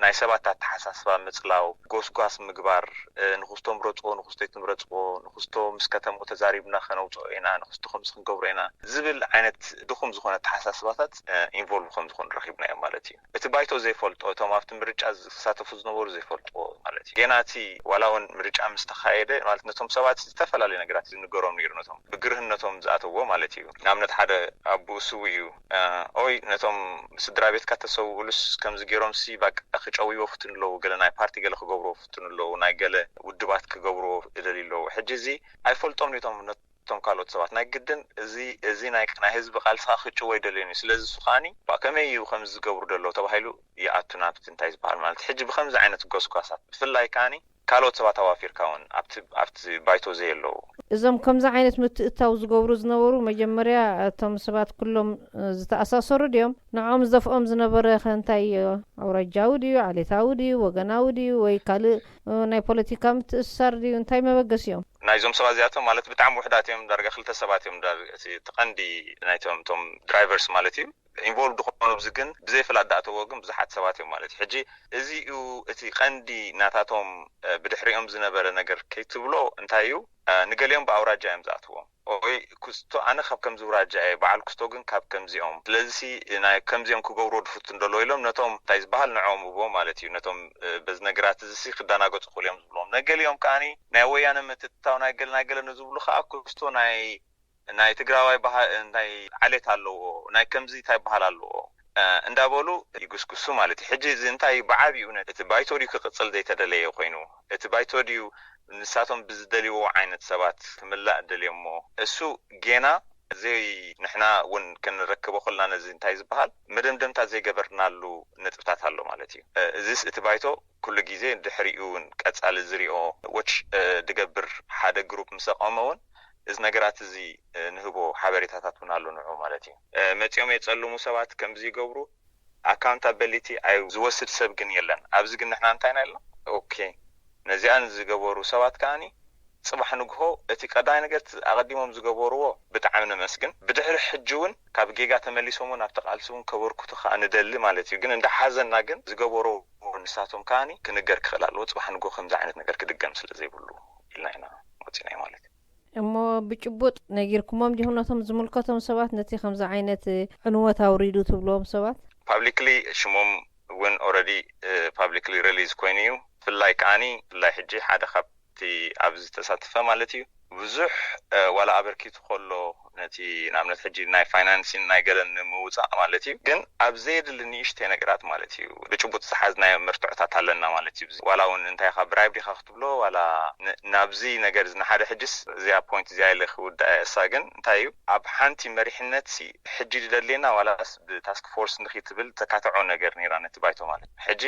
ናይ ሰባት ኣተሓሳስባ ምጽላው፣ ጎስጓስ ምግባር፣ እ፣ ንኽስቶ ምረጽዎ፣ ንኽስቶ ኣይትምረጽዎ፣ ንኽስቶ ምስ ከተምኡ ተዛሪብና ከነውጽኦ ኢና፣ ንኽስቶ ከምዚ ክንገብሮ ኢና ዝብል ዓይነት ድኹም ዝኾነ ኣተሓሳስባታት፣ እ፣ ኢንቮልቭ ከም ዝኾኑ ረኺብናዮም ማለት እዩ። እቲ ባይቶ ዘይፈልጦ፣ እቶም ኣብቲ ምርጫ ዝሳተፉ ዝነበሩ ዘይፈልጥዎ ማለት እዩ። ጌና እቲ ዋላ እውን ምርጫ ምስ ተኻየደ ማለት ነቶም ሰባት ዝተፈላለዩ ነገራት ዝንገሮም ነይሩ፣ ነቶም ብግርህነቶም ዝኣተዎ ማለት እዩ። ንኣብነት ሓደ ኣቦኡ ስው እዩ። እ፣ ኦይ ነቶም ስድራ ቤትካ ተሰውኡሉስ ከምዚ ገይሮም ሲ ባቃ ክጨውይዎ ፍትኑ ኣለዉ፣ ገለ ናይ ፓርቲ ገለ ክገብርዎ ፍትኑ ኣለዉ፣ ናይ ገለ ውድባት ክገብርዎ ይደልዩ ኣለዉ። ሕጂ እዚ ኣይፈልጦም ነቶም ነቶም ካልኦት ሰባት ናይ ግድን እዚ እዚ ናይ ናይ ህዝቢ ቃልስኻ ክጭወ ይደልዮን እዩ። ስለዚ እሱ ከዓኒ ባ ከመይ እዩ ከምዚ ዝገብሩ ደለዉ ተባሂሉ ይኣቱ ናብቲ እንታይ ዝበሃል ማለት ሕጂ ብከምዚ ዓይነት ጎስጓሳት ብፍላይ ከዓኒ ካልኦት ሰባት ኣዋፊርካ እውን ኣብቲ ኣብቲ ባይቶ ዘየለዉ እዞም ከምዚ ዓይነት ምትእታው ዝገብሩ ዝነበሩ መጀመርያ እቶም ሰባት ኩሎም እ፣ ዝተኣሳሰሩ ድዮም? ንዕኦም ዝደፍኦም ዝነበረ ከ እንታይ እዩ? ኣውራጃዊ ድዩ? ዓሌታዊ ድዩ? ወገናዊ ድዩ? ወይ ካልእ እ፣ ናይ ፖለቲካ ምትእስሳር ድዩ? እንታይ መበገሲኦም? ናይዞም ሰባት እዚኣቶም ማለት ብጣዕሚ ውሕዳት እዮም። ዳርጋ ክልተ ሰባት እዮም ዳር- እቲ እቲ ቀንዲ ናይቶም እቶም ድራይቨርስ ማለት እዩ። ኢንቮልቭ ዝኾኑ ኣብዚ ግን ብዘይ ፍላጥ ዳእተዎ ግን ብዙሓት ሰባት እዮም ማለት እዩ። ሕጂ እዚ እዩ እቲ ቀንዲ ናታቶም እ፣ ብድሕሪኦም ዝነበረ ነገር ከይትብሎ እንታይ እዩ እ፣ ንገሊኦም ብኣውራጃ እዮም ዝኣትዎም ወይ ክስቶ ኣነ ካብ ከምዚ ውራጃ እየ በዓል ክስቶ ግን ካብ ከምዚኦም ስለዚ ሲ ናይ ከምዚኦም ክገብርዎ ድፍቱ እንደሎ ኢሎም ነቶም እንታይ ዝበሃል ንዕኦም እቦ ማለት እዩ ነቶም እ፣ በዚ ነገራት እዚ ሲ ክደናገፁ ክእሉ እዮም ዝብሎም ነገሊኦም ከዓኒ ናይ ወያነ ምትእትታው ናይ ገለ ናይ ገለ ንዝብሉ ከዓ ክስቶ ናይ ናይ ትግራዋይ በሃ ናይ ዓሌት ኣለዎ ናይ ከምዚ እንታይ በሃል ኣለዎ እ፣ እንዳበሉ ይጉስጉሱ ማለት እዩ። ሕጂ እዚ እንታይ እዩ ብዓብይኡ ነ- እቲ ባይቶ ድዩ ክቅፅል ዘይተደለየ ኮይኑ እቲ ባይቶ ድዩ ንሳቶም ብዝደልይዎ ዓይነት ሰባት ክምላእ ደልዮሞ እሱ ጌና ዘይ ንሕና እውን ክንረክቦ ከልና ነዚ እንታይ ዝበሃል መደምደምታ ዘይገበርናሉ ነጥብታት ኣሎ ማለት እዩ። እ፣ እዚስ እቲ ባይቶ ኩሉ ግዜ ድሕሪኡ እውን ቀጻሊ ዝሪኦ ዎች እ፣ ድገብር ሓደ ግሩፕ ምስ ኣቆመ እውን እዚ ነገራት እዚ እ፣ ንህቦ ሓበሬታታት እውን ኣሎ ንዑ ማለት እዩ። እ፣ መፂኦም የፀልሙ ሰባት ከምዚ ይገብሩ ኣካውንታቢሊቲ ኣይ ዝወስድ ሰብ ግን የለን። ኣብዚ ግን ንሕና እንታይ ኢና ኢልና ኦኬ ነዚኣን ዝገበሩ ሰባት ከዓኒ ጽባሕ ንግሆ እቲ ቀዳማይ ነገር እቲ ኣቐዲሞም ዝገበርዎ ብጣዕሚ ነመስግን። ብድሕሪ ሕጂ እውን ካብ ጌጋ ተመሊሶም እውን ኣብቲ ቃልሲ እውን ከበርክቱ ከኣ ንደሊ ማለት እዩ። ግን እንዳ ሓዘንና ግን ዝገበርዎ ንሳቶም ከኣኒ ክንገር ክኽእል ኣለዎ። ጽባሕ ንግሆ ከምዚ ዓይነት ነገር ክድገም ስለ ዘይብሉ ኢልና ኢና ወጺና እዩ ማለት እዩ። እሞ ብጭቡጥ ነጊርኩሞም ዲኹም ነቶም ዝምልከቶም ሰባት ነቲ ከምዚ ዓይነት ዕንወት ኣውሪዱ ትብልዎም ሰባት? ፓብሊክሊ ሽሞም እውን ኦረዲ ፓብሊክሊ ሪሊዝ ኮይኑ እዩ። ብፍላይ ከኣኒ ብፍላይ ሕጂ ሓደ ካብቲ ኣብዚ ተሳተፈ ማለት እዩ ብዙሕ ዋላ ኣበርኪቱ ከሎ ነቲ ንኣብነት ሕጂ ናይ ፋይናንሲን ናይ ገለን ንምውፃእ ማለት እዩ ግን ኣብ ዘየድሊ ንእሽተይ ነገራት ማለት እዩ ብጭቡጥ ዝሓዝናዮ መርትዖታት ኣለና ማለት እዩ። ዋላ እውን እንታይ ኢኻ ብራይብ ዲኻ ክትብሎ ዋላ ናብዚ ነገር እዚ ንሓደ ሕጅስ እዚኣ ፖይንት እዚኣ ኢለ ክውዳእ እሳ ግን እንታይ እዩ ኣብ ሓንቲ መሪሕነት ሲ ሕጂ ድደልየና ዋላስ ብታስክ ፎርስ ንኺ ትብል ተካትዖ ነገር ነይራ ነቲ ባይቶ ማለት እዩ። ሕጂ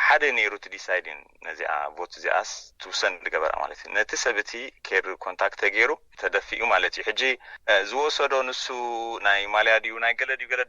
ሓደ ነይሩ እቲ ዲሳይዲን ነዚኣ ቮት እዚኣስ ትውሰን ዝገበራ ማለት እዩ። ነቲ ሰብ እቲ ኬር ኮንታክት ተገይሩ ተደፊኡ ማለት እዩ። ሕጂ ዝወሰዶ ንሱ ናይ ማልያ ድዩ ናይ ገለ ድዩ ገለ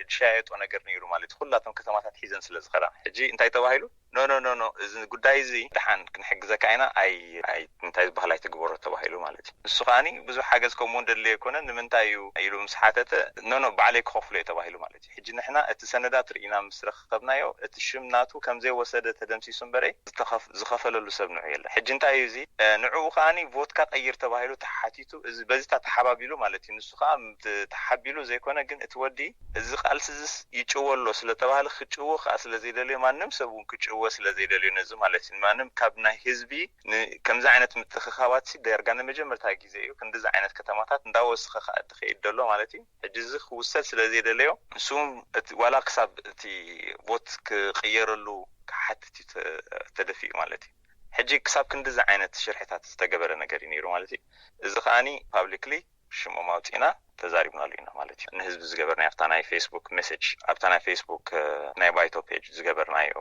ድሸያየጦ ነገር ነይሩ ማለት እዩ። ኩላቶም ከተማታት ሒዘን ስለ ዝኸዳ ሕጂ እንታይ ተባሂሉ ኖ ኖ ኖ ኖ እዚ ጉዳይ እዚ ደሓን ክንሕግዘካ ኢና ኣይ ኣይ እንታይ ዝበሃል ኣይትግበሮ ተባሂሉ ማለት እዩ። ንሱ ከዓኒ ብዙሕ ሓገዝ ከምኡ እንደድለየ ኣይኮነን ንምንታይ እዩ ኢሉ ምስ ሓተተ ኖ ኖ ባዕለይ ክኸፍሎ እየ ተባሂሉ ማለት እዩ። ሕጂ ንሕና እቲ ሰነዳት ርኢና ምስ ረኸብናዮ እቲ ሽም ናቱ ከም ዘይወሰደ ተደምሲሱ እምበረ ዝተኸፍ- ዝኸፈለሉ ሰብ ንዑ የለ። ሕጂ እንታይ እዩ እዚ ንዕኡ ከዓኒ ቮትካ ቀይር ተባሂሉ ተሓቲቱ እዚ በዚታ ተሓባቢሉ ማለት እዩ። ንሱ ከዓ ተሓቢሉ ዘይኮነ ግን እቲ ወዲ እዚ ቃልሲ እዚስ ይጭወ ኣሎ ስለተባህለ ክጭወ ከዓ ስለዘይደልዮ ማንም ሰብ እውን ክጭወ ስለዘይደልዮ ነዚ ማለት እዩ ማንም ካብ ናይ ህዝቢ ከምዚ ዓይነት ምትኽኻባት ዳርጋ ንመጀመርታ ግዜ እዩ ክንዲዚ ዓይነት ከተማታት እንዳወስኸ ከዓ ድኸይድ ደሎ ማለት እዩ። ሕጂ እዚ ክውሰድ ስለዘይደለዮ ንሱ ዋላ ክሳብ እቲ ቦት ክቕየረሉ ክሓትት እዩ ተደፊኡ ማለት እዩ። ሕጂ ክሳብ ክንዲዚ ዓይነት ሽርሕታት ዝተገበረ ነገር እዩ ነይሩ ማለት እዩ። እዚ ከዓኒ ፓብሊክሊ ሽሞም ኣውፂእና ተዛሪብናሉ ኢና ማለት እዩ። ንህዝቢ ዝገበርናዮ ኣብታ ናይ ፌስቡክ ሜሴጅ ኣብታ ናይ ፌስቡክ ናይ ባይቶ ፔጅ ዝገበርናዮ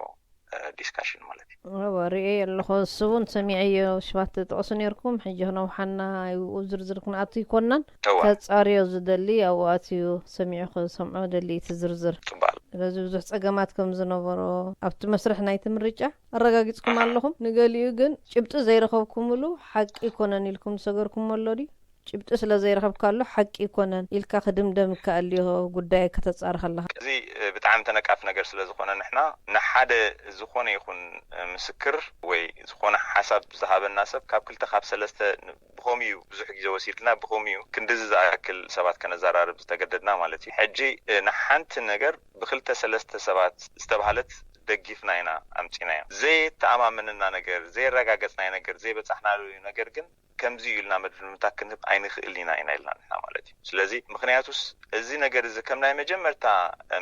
ዲስካሽን ማለት እዩ። እወ ርእየ ኣለኹ። እሱ እውን ሰሚዐዮ ሽማት ትጥቕሱ ነርኩም። ሕጂ ክነውሓና ኣብኡ ዝርዝር ክንኣቱ ኣይኮናን። እወ። ከጻርዮ ዝደሊ ኣብኡ ኣትዩ ሰሚዑ ክሰምዖ ደሊ እቲ ዝርዝር። ጽቡቕ። ስለዚ ብዙሕ ጸገማት ከም ዝነበሮ ኣብቲ መስርሕ ናይቲ ምርጫ ኣረጋጊጽኩም ኣለኹም። ንገሊኡ ግን ጭብጢ ዘይረኸብኩምሉ ሓቂ ኣይኮነን ኢልኩም ዝሰገርኩሞ ኣሎ ድዩ? ጭብጢ ስለ ዘይረኸብካሉ ሓቂ ኣይኮነን ኢልካ ክድምደም ይከኣል ድዩ ጉዳይ ከተጻሪ ከለኻ? እዚ ብጣዕሚ ተነቃፊ ነገር ስለ ዝኾነ ንሕና ንሓደ ዝኾነ ይኹን ምስክር ወይ ዝኾነ ሓሳብ ዝሃበና ሰብ ካብ ክልተ ካብ ሰለስተ ብኸምኡ እዩ ብዙሕ ግዜ ወሲድና ብኸምኡ እዩ ክንድዚ ዝኣክል ሰባት ከነዘራርብ ዝተገደድና ማለት እዩ። ሕጂ ንሓንቲ ነገር ብክልተ ሰለስተ ሰባት ዝተባህለት ደጊፍና ኢና ኣምፂናዮ። ዘይተኣማመነና ነገር፣ ዘየረጋገፅናዮ ነገር፣ ዘይበፃሕናሉ ነገር ግን ከምዚ እዩ ኢልና መድምድምታ ክንህብ ኣይንኽእልን ኢና ኢና ኢልና ንሕና ማለት እዩ። ስለዚ ምኽንያቱስ እዚ ነገር እዚ ከም ናይ መጀመርታ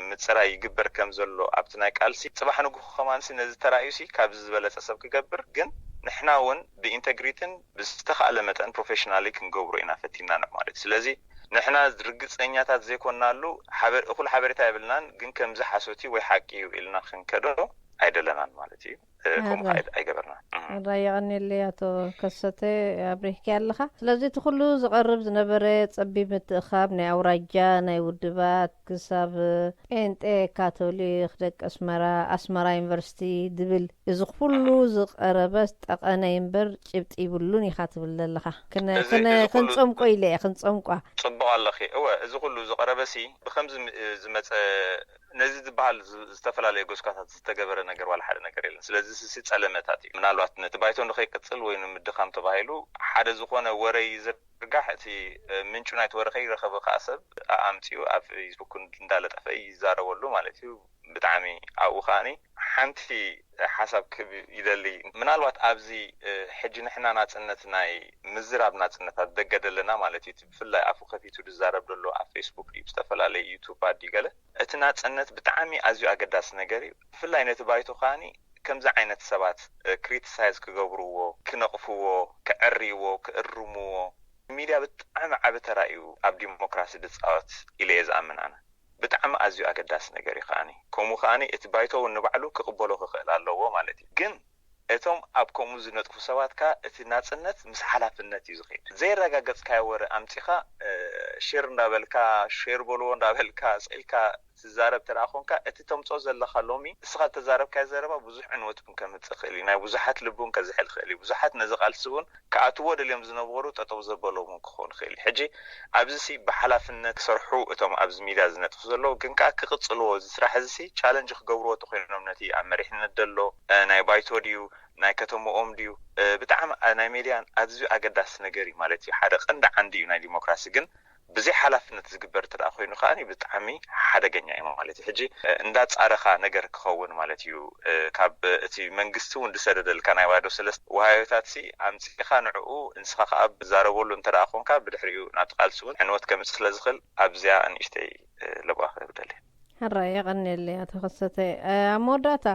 ምፅራይ ይግበር ከም ዘሎ ኣብቲ ናይ ቃልሲ ፅባሕ ንግሆ ከማንሲ ነዚ ተራእዩሲ ካብዚ ዝበለፀ ሰብ ክገብር ግን ንሕና እውን ብኢንተግሪትን ብዝተኻእለ መጠን ፕሮፌሽናሊ ክንገብሮ ኢና ፈቲና ንዕ ማለት እዩ። ስለዚ ንሕና ርግፀኛታት ዘይኮናሉ እኹል ሓበሬታ የብልናን ግን ከምዚ ሓሶት እዩ ወይ ሓቂ እዩ ኢልና ክንከዶ ኣይደለናን ማለት እዩ። ከምኡ ከዓ ኣይገበርናን። ራ የቐንየለይ ኣቶ ከሰተ ኣብሪህኪ ኣለኻ። ስለዚ እቲ ኩሉ ዝቐርብ ዝነበረ ጸቢብ ምትእኻብ ናይ ኣውራጃ ናይ ውድባት ክሳብ ጴንጤ ካቶሊክ ደቂ ኣስመራ ኣስመራ ዩኒቨርሲቲ ድብል እዚ ኩሉ ዝቐረበ ጠቐነ እምበር ጭብጢ ይብሉን ኢኻ ትብል ዘለኻ። ክንጸምቆ ኢለ እየ ክንጸምቋ። ጽቡቕ ኣለኺ። እወ እዚ ኩሉ ዝቐረበሲ ብኸምዚ ዝመጸ ነዚ ዝበሃል ዝተፈላለየ ጎስካታት ዝተገበረ ነገር ዋላ ሓደ ነገር የለን። ስለዚ ስሲ ጸለመታት እዩ። ምናልባት ነቲ ባይቶ ንኸይቅጽል ወይ ንምድኻም ተባሂሉ ሓደ ዝኾነ ወረ ይዝርጋሕ። እቲ ምንጩ ናይቲ ወረ ከይረኸበ ከዓ ሰብ ኣምጺኡ ኣብ ፌስቡክ እንዳለጠፈ ይዛረበሉ ማለት እዩ። ብጣዕሚ ኣብኡ ከዓኒ ሓንቲ ሓሳብ ክብ ይደሊ ምናልባት ኣብዚ ሕጂ ንሕና ናጽነት ናይ ምዝራብ ናጽነታት ደገደለና ማለት እዩ። ብፍላይ ኣፉ ከፊቱ ዝዛረብ ዘሎ ኣብ ፌስቡክ ድዩ ዝተፈላለየ ዩቱብ ኣዲ ገለ እቲ ናጽነት ብጣዕሚ ኣዝዩ ኣገዳሲ ነገር እዩ። ብፍላይ ነቲ ባይቶ ከዓኒ ከምዚ ዓይነት ሰባት ክሪቲሳይዝ ክገብርዎ፣ ክነቕፍዎ፣ ክዕርይዎ፣ ክእርምዎ ሚድያ ብጣዕሚ ዓቢ ተራ እዩ ኣብ ዲሞክራሲ ዝፃወት ኢለ እየ ዝኣምን ኣነ። ብጣዕሚ ኣዝዩ ኣገዳሲ ነገር እዩ ከዓኒ። ከምኡ ከዓኒ እቲ ባይቶ እውን ንባዕሉ ክቕበሎ ክኽእል ኣለዎ ማለት እዩ። ግን እቶም ኣብ ከምኡ ዝነጥፉ ሰባት ከ እቲ ናጽነት ምስ ሓላፍነት እዩ ዝኸይድ። ዘየረጋገጽካዮ ወረ ኣምጺኻ ሼር እንዳበልካ ሼር በልዎ እንዳበልካ ስቕ ኢልካ ትዛረብ እንተ ደኣ ኾንካ፣ እቲ ተምጽኦ ዘለኻ ሎሚ፣ ንስኻ እተዛረብካዮ ዘረባ ብዙሕ ዕንወት እውን ከምጽእ ይኽእል እዩ። ናይ ብዙሓት ልቢ እውን ከዝሕል ይኽእል እዩ። ብዙሓት ነዚ ቃልሲ እውን ክኣትዎ ደልዮም ዝነበሩ ጠጠው ዘበሎም እውን ክኸውን ይኽእል እዩ። ሕጂ ኣብዚ ሲ ብሓላፍነት ክሰርሑ እቶም ኣብዚ ሚድያ ዝነጥፉ ዘለዉ፣ ግን ከኣ ክቕጽልዎ፣ እዚ ስራሕ እዚ ሲ ቻለንጅ ክገብርዎ ተኾይኖም ነቲ ኣብ መሪሕነት ደሎ፣ እ፣ ናይ ባይቶ ድዩ፣ ናይ ከተማኦም ድዩ፣ እ፣ ብጣዕሚ፣ እ፣ ናይ ሜድያን ኣዝዩ ኣገዳሲ ነገር እዩ ማለት እዩ። ሓደ ቀንዲ ዓንዲ እዩ ናይ ዲሞክራሲ። ግን ብዘይ ሓላፍነት ዝግበር እንተ ደኣ ኮይኑ ከኣ ብጣዕሚ ሓደገኛ እዩ ማለት እዩ። ሕጂ፣ እ፣ እንዳጻረኻ ነገር ክኸውን ማለት እዩ። እ፣ ካብ እቲ መንግስቲ እውን ዝሰደደልካ ናይ ባዶ ሰለስተ ወሃዮታት ሲ ኣምጺኻ ንዕኡ ንስኻ ከኣ ብዛረበሉ እንተ ደኣ ኾንካ ብድሕሪኡ ናብቲ ቃልሲ እውን ዕንወት ከምጽእ ስለ ዝኽእል ኣብዚኣ ንእሽተይ፣ እ፣ ለብዋ ክህብ ደልየ። ሕራይ የቐንየለይ ኣቶ ከሰተ። እ፣ ኣብ መወዳእታ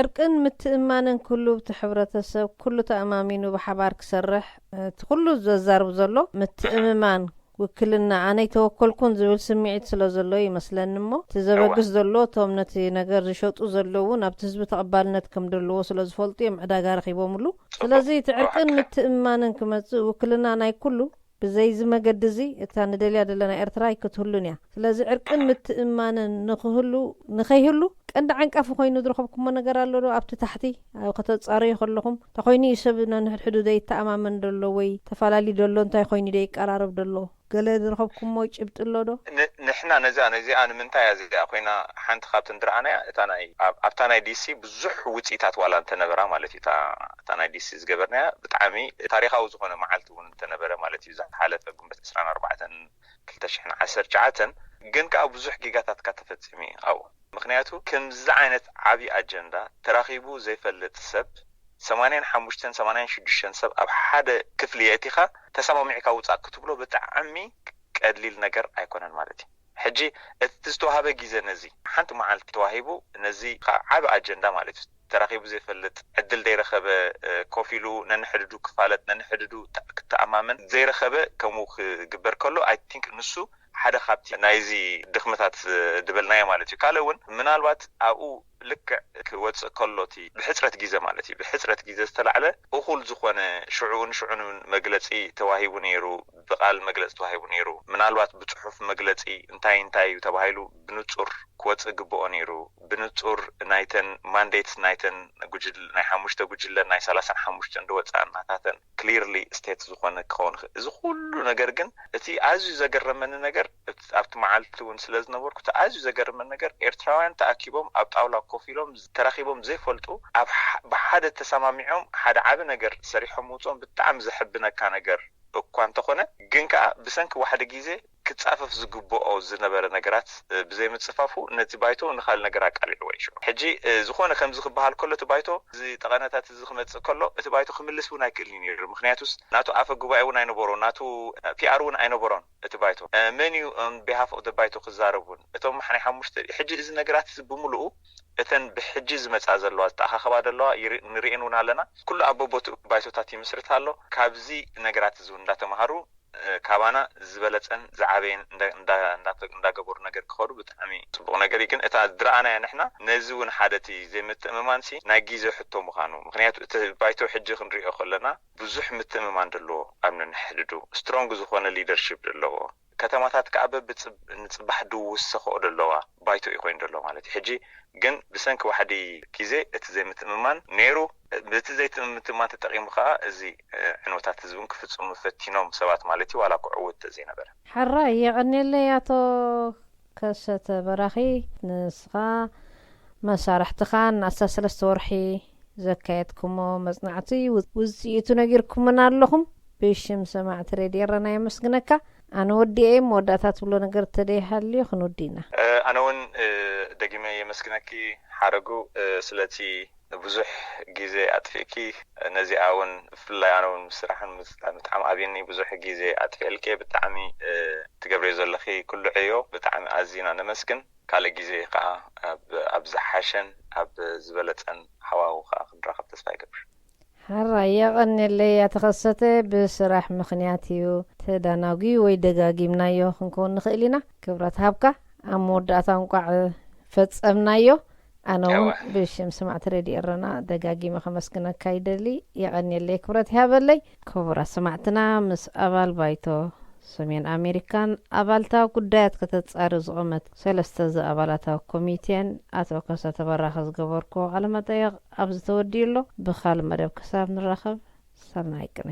ዕርቅን ምትእማንን ክህሉ፣ እቲ ሕብረተሰብ ኩሉ ተኣማሚኑ ብሓባር ክሰርሕ፣ እቲ ኩሉ ዘዛርብ ዘሎ ምትእምማን፣ ውክልና፣ ኣነ ኣይተወከልኩን ዝብል ስምዒት ስለ ዘሎ ይመስለኒ እሞ፣ እቲ ዘበግስ ዘሎ እቶም ነቲ ነገር ዝሸጡ ዘለዉ እውን ኣብቲ ህዝቢ ተቐባልነት ከም ዘለዎ ስለ ዝፈልጡ እዮም ዕዳጋ ረኺቦምሉ። ጽቡቕ። ስለዚ እቲ ዕርቅን እወ፣ ሓቅኻ። ምትእምማንን ክመጽእ ውክልና ናይ ኩሉ ብዘይዚ መገዲ እዚ እታ ንደልያ ዘለና ኤርትራ ኣይክትህሉን እያ። ስለዚ ዕርቅን ምትእምማንን ንኽህሉ፣ ንኸይህሉ ቀንዲ ዓንቃፊ ኮይኑ ዝረኸብኩሞ ነገር ኣሎ ዶ? ኣብቲ ታሕቲ ኣብ ከተጻርዩ ከለኹም፣ እንተ ኮይኑ እዩ ሰብ ነንሕድሕዱ ዘይተኣማመን ደሎ ወይ ተፈላለዩ ደሎ፣ እንታይ ኮይኑ ዘይቀራረብ ደሎ? ገለ ዝረኸብኩሞ ጭብጢ ኣሎ ዶ? ን-፣ ንሕና ነዚኣ፣ ነዚኣ ንምንታይ እያ እዚኣ ኮይና ሓንቲ ካብተን ዝረኣናያ፣ እታ ናይ፣ ኣብ-፣ ኣብታ ናይ ዲሲ ብዙሕ ውጽኢታት ዋላ እንተነበራ ማለት እዩ፣ እታ፣ እታ ናይ ዲሲ ዝገበርናያ ብጣዕሚ ታሪኻዊ ዝኾነ መዓልቲ እውን እንተነበረ ማለት እዩ፣ ዝሓለፈ ግንቦት ዕስራን ኣርባዕተን ክልተ ሽሕን ዓሰርተ ትሽዓተን፣ ግን ከኣ ብዙሕ ጌጋታት ከኣ ተፈጺሙ እዩ ኣብኡ። ምኽንያቱ ከምዚ ዓይነት ዓቢ ኣጀንዳ ተራኺቡ ዘይፈልጥ ሰብ፣ ሰማንያን ሓሙሽተን ሰማንያን ሽዱሽተን ሰብ ኣብ ሓደ ክፍሊ የእቲኻ ተሰማሚዕካ ውጻእ ክትብሎ ብጣዕሚ ቀሊል ነገር ኣይኮነን ማለት እዩ። ሕጂ እቲ ዝተዋህበ ግዜ ነዚ ሓንቲ መዓልቲ ተዋሂቡ ነዚ ከኣ ዓቢ ኣጀንዳ ማለት እዩ። ተራኺቡ ዘይፈልጥ፣ ዕድል ዘይረኸበ፣ እ፣ ኮፍ ኢሉ ነንሕድዱ ክፋለጥ፣ ነንሕድዱ ተ-፣ ክተኣማመን ዘይረኸበ ከምኡ ክግበር ከሎ፣ I think ንሱ ሓደ ካብቲ ናይዚ ድኽመታት፣ እ፣ ድበልናዮ ማለት እዩ። ካልእ እውን ምናልባት ኣብኡ ልክዕ ክወጽእ ከሎ እቲ ብሕጽረት ግዜ ማለት እዩ፣ ብሕጽረት ግዜ ዝተላዕለ እኹል ዝኾነ ሽዑ ንሽዑ መግለጺ ተዋሂቡ ነይሩ፣ ብቃል መግለጺ ተዋሂቡ ነይሩ። ምናልባት ብጽሑፍ መግለጺ እንታይ እንታይ እዩ ተባሂሉ ብንጹር ክወጽእ ግብኦ ነይሩ። ብንጹር ናይተን ማንዴትስ ናይተን ጉጅል-፣ ናይ ሓሙሽተ ጉጅለ ናይ ሰላሳን ሓሙሽተን ዝወጻ ናታተን ክሊርሊ ስቴት ዝኾነ ክኸውን ይኽእል። እዚ ኩሉ ነገር ግን እቲ ኣዝዩ ዘገረመኒ ነገር እት-፣ ኣብቲ መዓልቲ እውን ስለ ዝነበርኩ እቲ ኣዝዩ ዘገረመኒ ነገር ኤርትራውያን ተኣኪቦም ኣብ ጣውላ ኮፍ ኢሎም ተራኺቦም ዘይፈልጡ ኣብ ሓ-፣ ብሓደ ተሰማሚዖም ሓደ ዓቢ ነገር ሰሪሖም ምውጽኦም ብጣዕሚ ዘሕብነካ ነገር እኳ እንተኾነ፣ ግን ከኣ ብሰንኪ ዋሕዲ ግዜ ክጻፈፍ ዝግብኦ ዝነበረ ነገራት፣ እ፣ ብዘይምጽፋፉ ነቲ ባይቶ ንኻልእ ነገር ኣቃሊዕዎ እዩ ሽዑ። ሕጂ፣ እ፣ ዝኾነ ከምዚ ክበሃል ከሎ እቲ ባይቶ፣ እዚ ጠቐነታት እዚ ክመጽእ ከሎ፣ እቲ ባይቶ ክምልስ እውን ኣይክእልን እዩ ነይሩ። ምኽንያቱስ ናቱ ኣፈ ጉባኤ እውን ኣይነበሮን፣ ናቱ፣ እ፣ ፒኣር እውን ኣይነበሮን እቲ ባይቶ። እ፣ መን እዩ on behalf of the ባይቶ ክዛረብ እውን? እቶም ናይ ሓሙሽተ፣ ሕጂ እዚ ነገራት እዚ ብምሉኡ እተን ብሕጂ ዝመጻ ዘለዋ፣ ዝተኣኻኸባ ዘለዋ ይር-፣ ንርእየን እውን ኣለና። ኩሉ ኣብ በቦትኡ ባይቶታት ይምስርት ኣሎ። ካብዚ ነገራት እዚ እውን እንዳተምሃሩ፣ እ፣ ካባና ዝበለጸን ዝዓበየን እንዳ-፣ እንዳ-፣ እንዳ-፣ እንዳገበሩ ነገር ክኸዱ ብጣዕሚ ጽቡቕ ነገር እዩ። ግን እታ ዝረኣናያ ንሕና፣ ነዚ እውን ሓደ እቲ ዘይምትእምማንሲ ናይ ግዜ ሕቶ ምዃኑ፣ ምኽንያቱ እቲ ባይቶ ሕጂ ክንሪኦ ከለና ብዙሕ ምትእምማን ዘለዎ ኣብ ነንሕድዱ ስትሮንግ ዝኾነ ሊደርሺፕ ዘለዎ፣ ከተማታት ከኣ በብጽብ-፣ ንጽባሕ ድውሰኸኦ ዘለዋ ባይቶ እዩ ኮይኑ ዘሎ ማለት እዩ። ሕጂ ግን ብሰንኪ ዋሕዲ ግዜ እቲ ዘይምትእምማን ነይሩ። በቲ ዘይምትእምማን ተጠቒሙ ከኣ እዚ፣ እ፣ ዕንወታት እዚ እውን ክፍጽሙ ፈቲኖም ሰባት ማለት እዩ፣ ዋላ እኮ ዕዉት ተዘይነበረ። ሕራይ የቐንየለይ ኣቶ ከሰተ በራኺ፣ ንስኻ መሳርሕትኻን ንኣስታት ሰለስተ ወርሒ ዘካየድኩሞ መጽናዕቲ ው-፣ ውጽኢቱ ነጊርኩምና ኣለኹም። ብሽም ሰማዕቲ ሬድዮ ኤረና የመስግነካ። ኣነ ወዲኤ፣ መወዳእታ ትብሎ ነገር ተደይሃልዩ ክንውዲ ኢና። እ፣ ኣነ እውን፣ እ፣ ደጊመ የመስግነኪ ሓረጉ፣ እ፣ ስለቲ ብዙሕ ግዜ ኣጥፊእኪ፣ ነዚኣ እውን ብፍላይ ኣነ እውን ምስ ስራሕን ምስ-፣ ብጣዕሚ ኣብየኒ ብዙሕ ግዜ ኣጥፊእልኪ። ብጣዕሚ፣ እ፣ ትገብርዮ ዘለኺ ኩሉ ዕዮ ብጣዕሚ ኣዚና ነመስግን። ካልእ ግዜ ከዓ ኣብ፣ ኣብ ዝሓሸን ኣብ ዝበለጸን ሃዋሁ ከዓ ክንራኸብ ተስፋ ይገብር። ሕራይ የቐንየለይ ኣቶ ከሰተ፣ ብስራሕ ምኽንያት እዩ ተዳናጒ ወይ ደጋጊምናዮ ክንከውን ንኽእል ኢና። ክብረት ሃብካ። ኣብ መወዳእታ እንቋዕ ፈጸምናዮ። ኣነ እውን እወ። ብሽም ስማዕቲ ሬድዮ ኤረና ደጋጊመ ከመስግነካ ይደሊ። የቐንየለይ፣ ክብረት ይሃበለይ። ክቡራት ስማዕትና፣ ምስ ኣባል ባይቶ ሰሜን ኣሜሪካን ኣባልታ ጉዳያት ከተጻሪ ዝቖመት ሰለስተ ዝኣባላታ ኮሚቴን ኣቶ ከሰተ በራኸ ዝገበርክዎ ቃለ መጠየቕ ኣብዚ ተወዲኡ ኣሎ። ብኻልእ መደብ ክሳብ ንራኸብ ሰናይ ቅነ።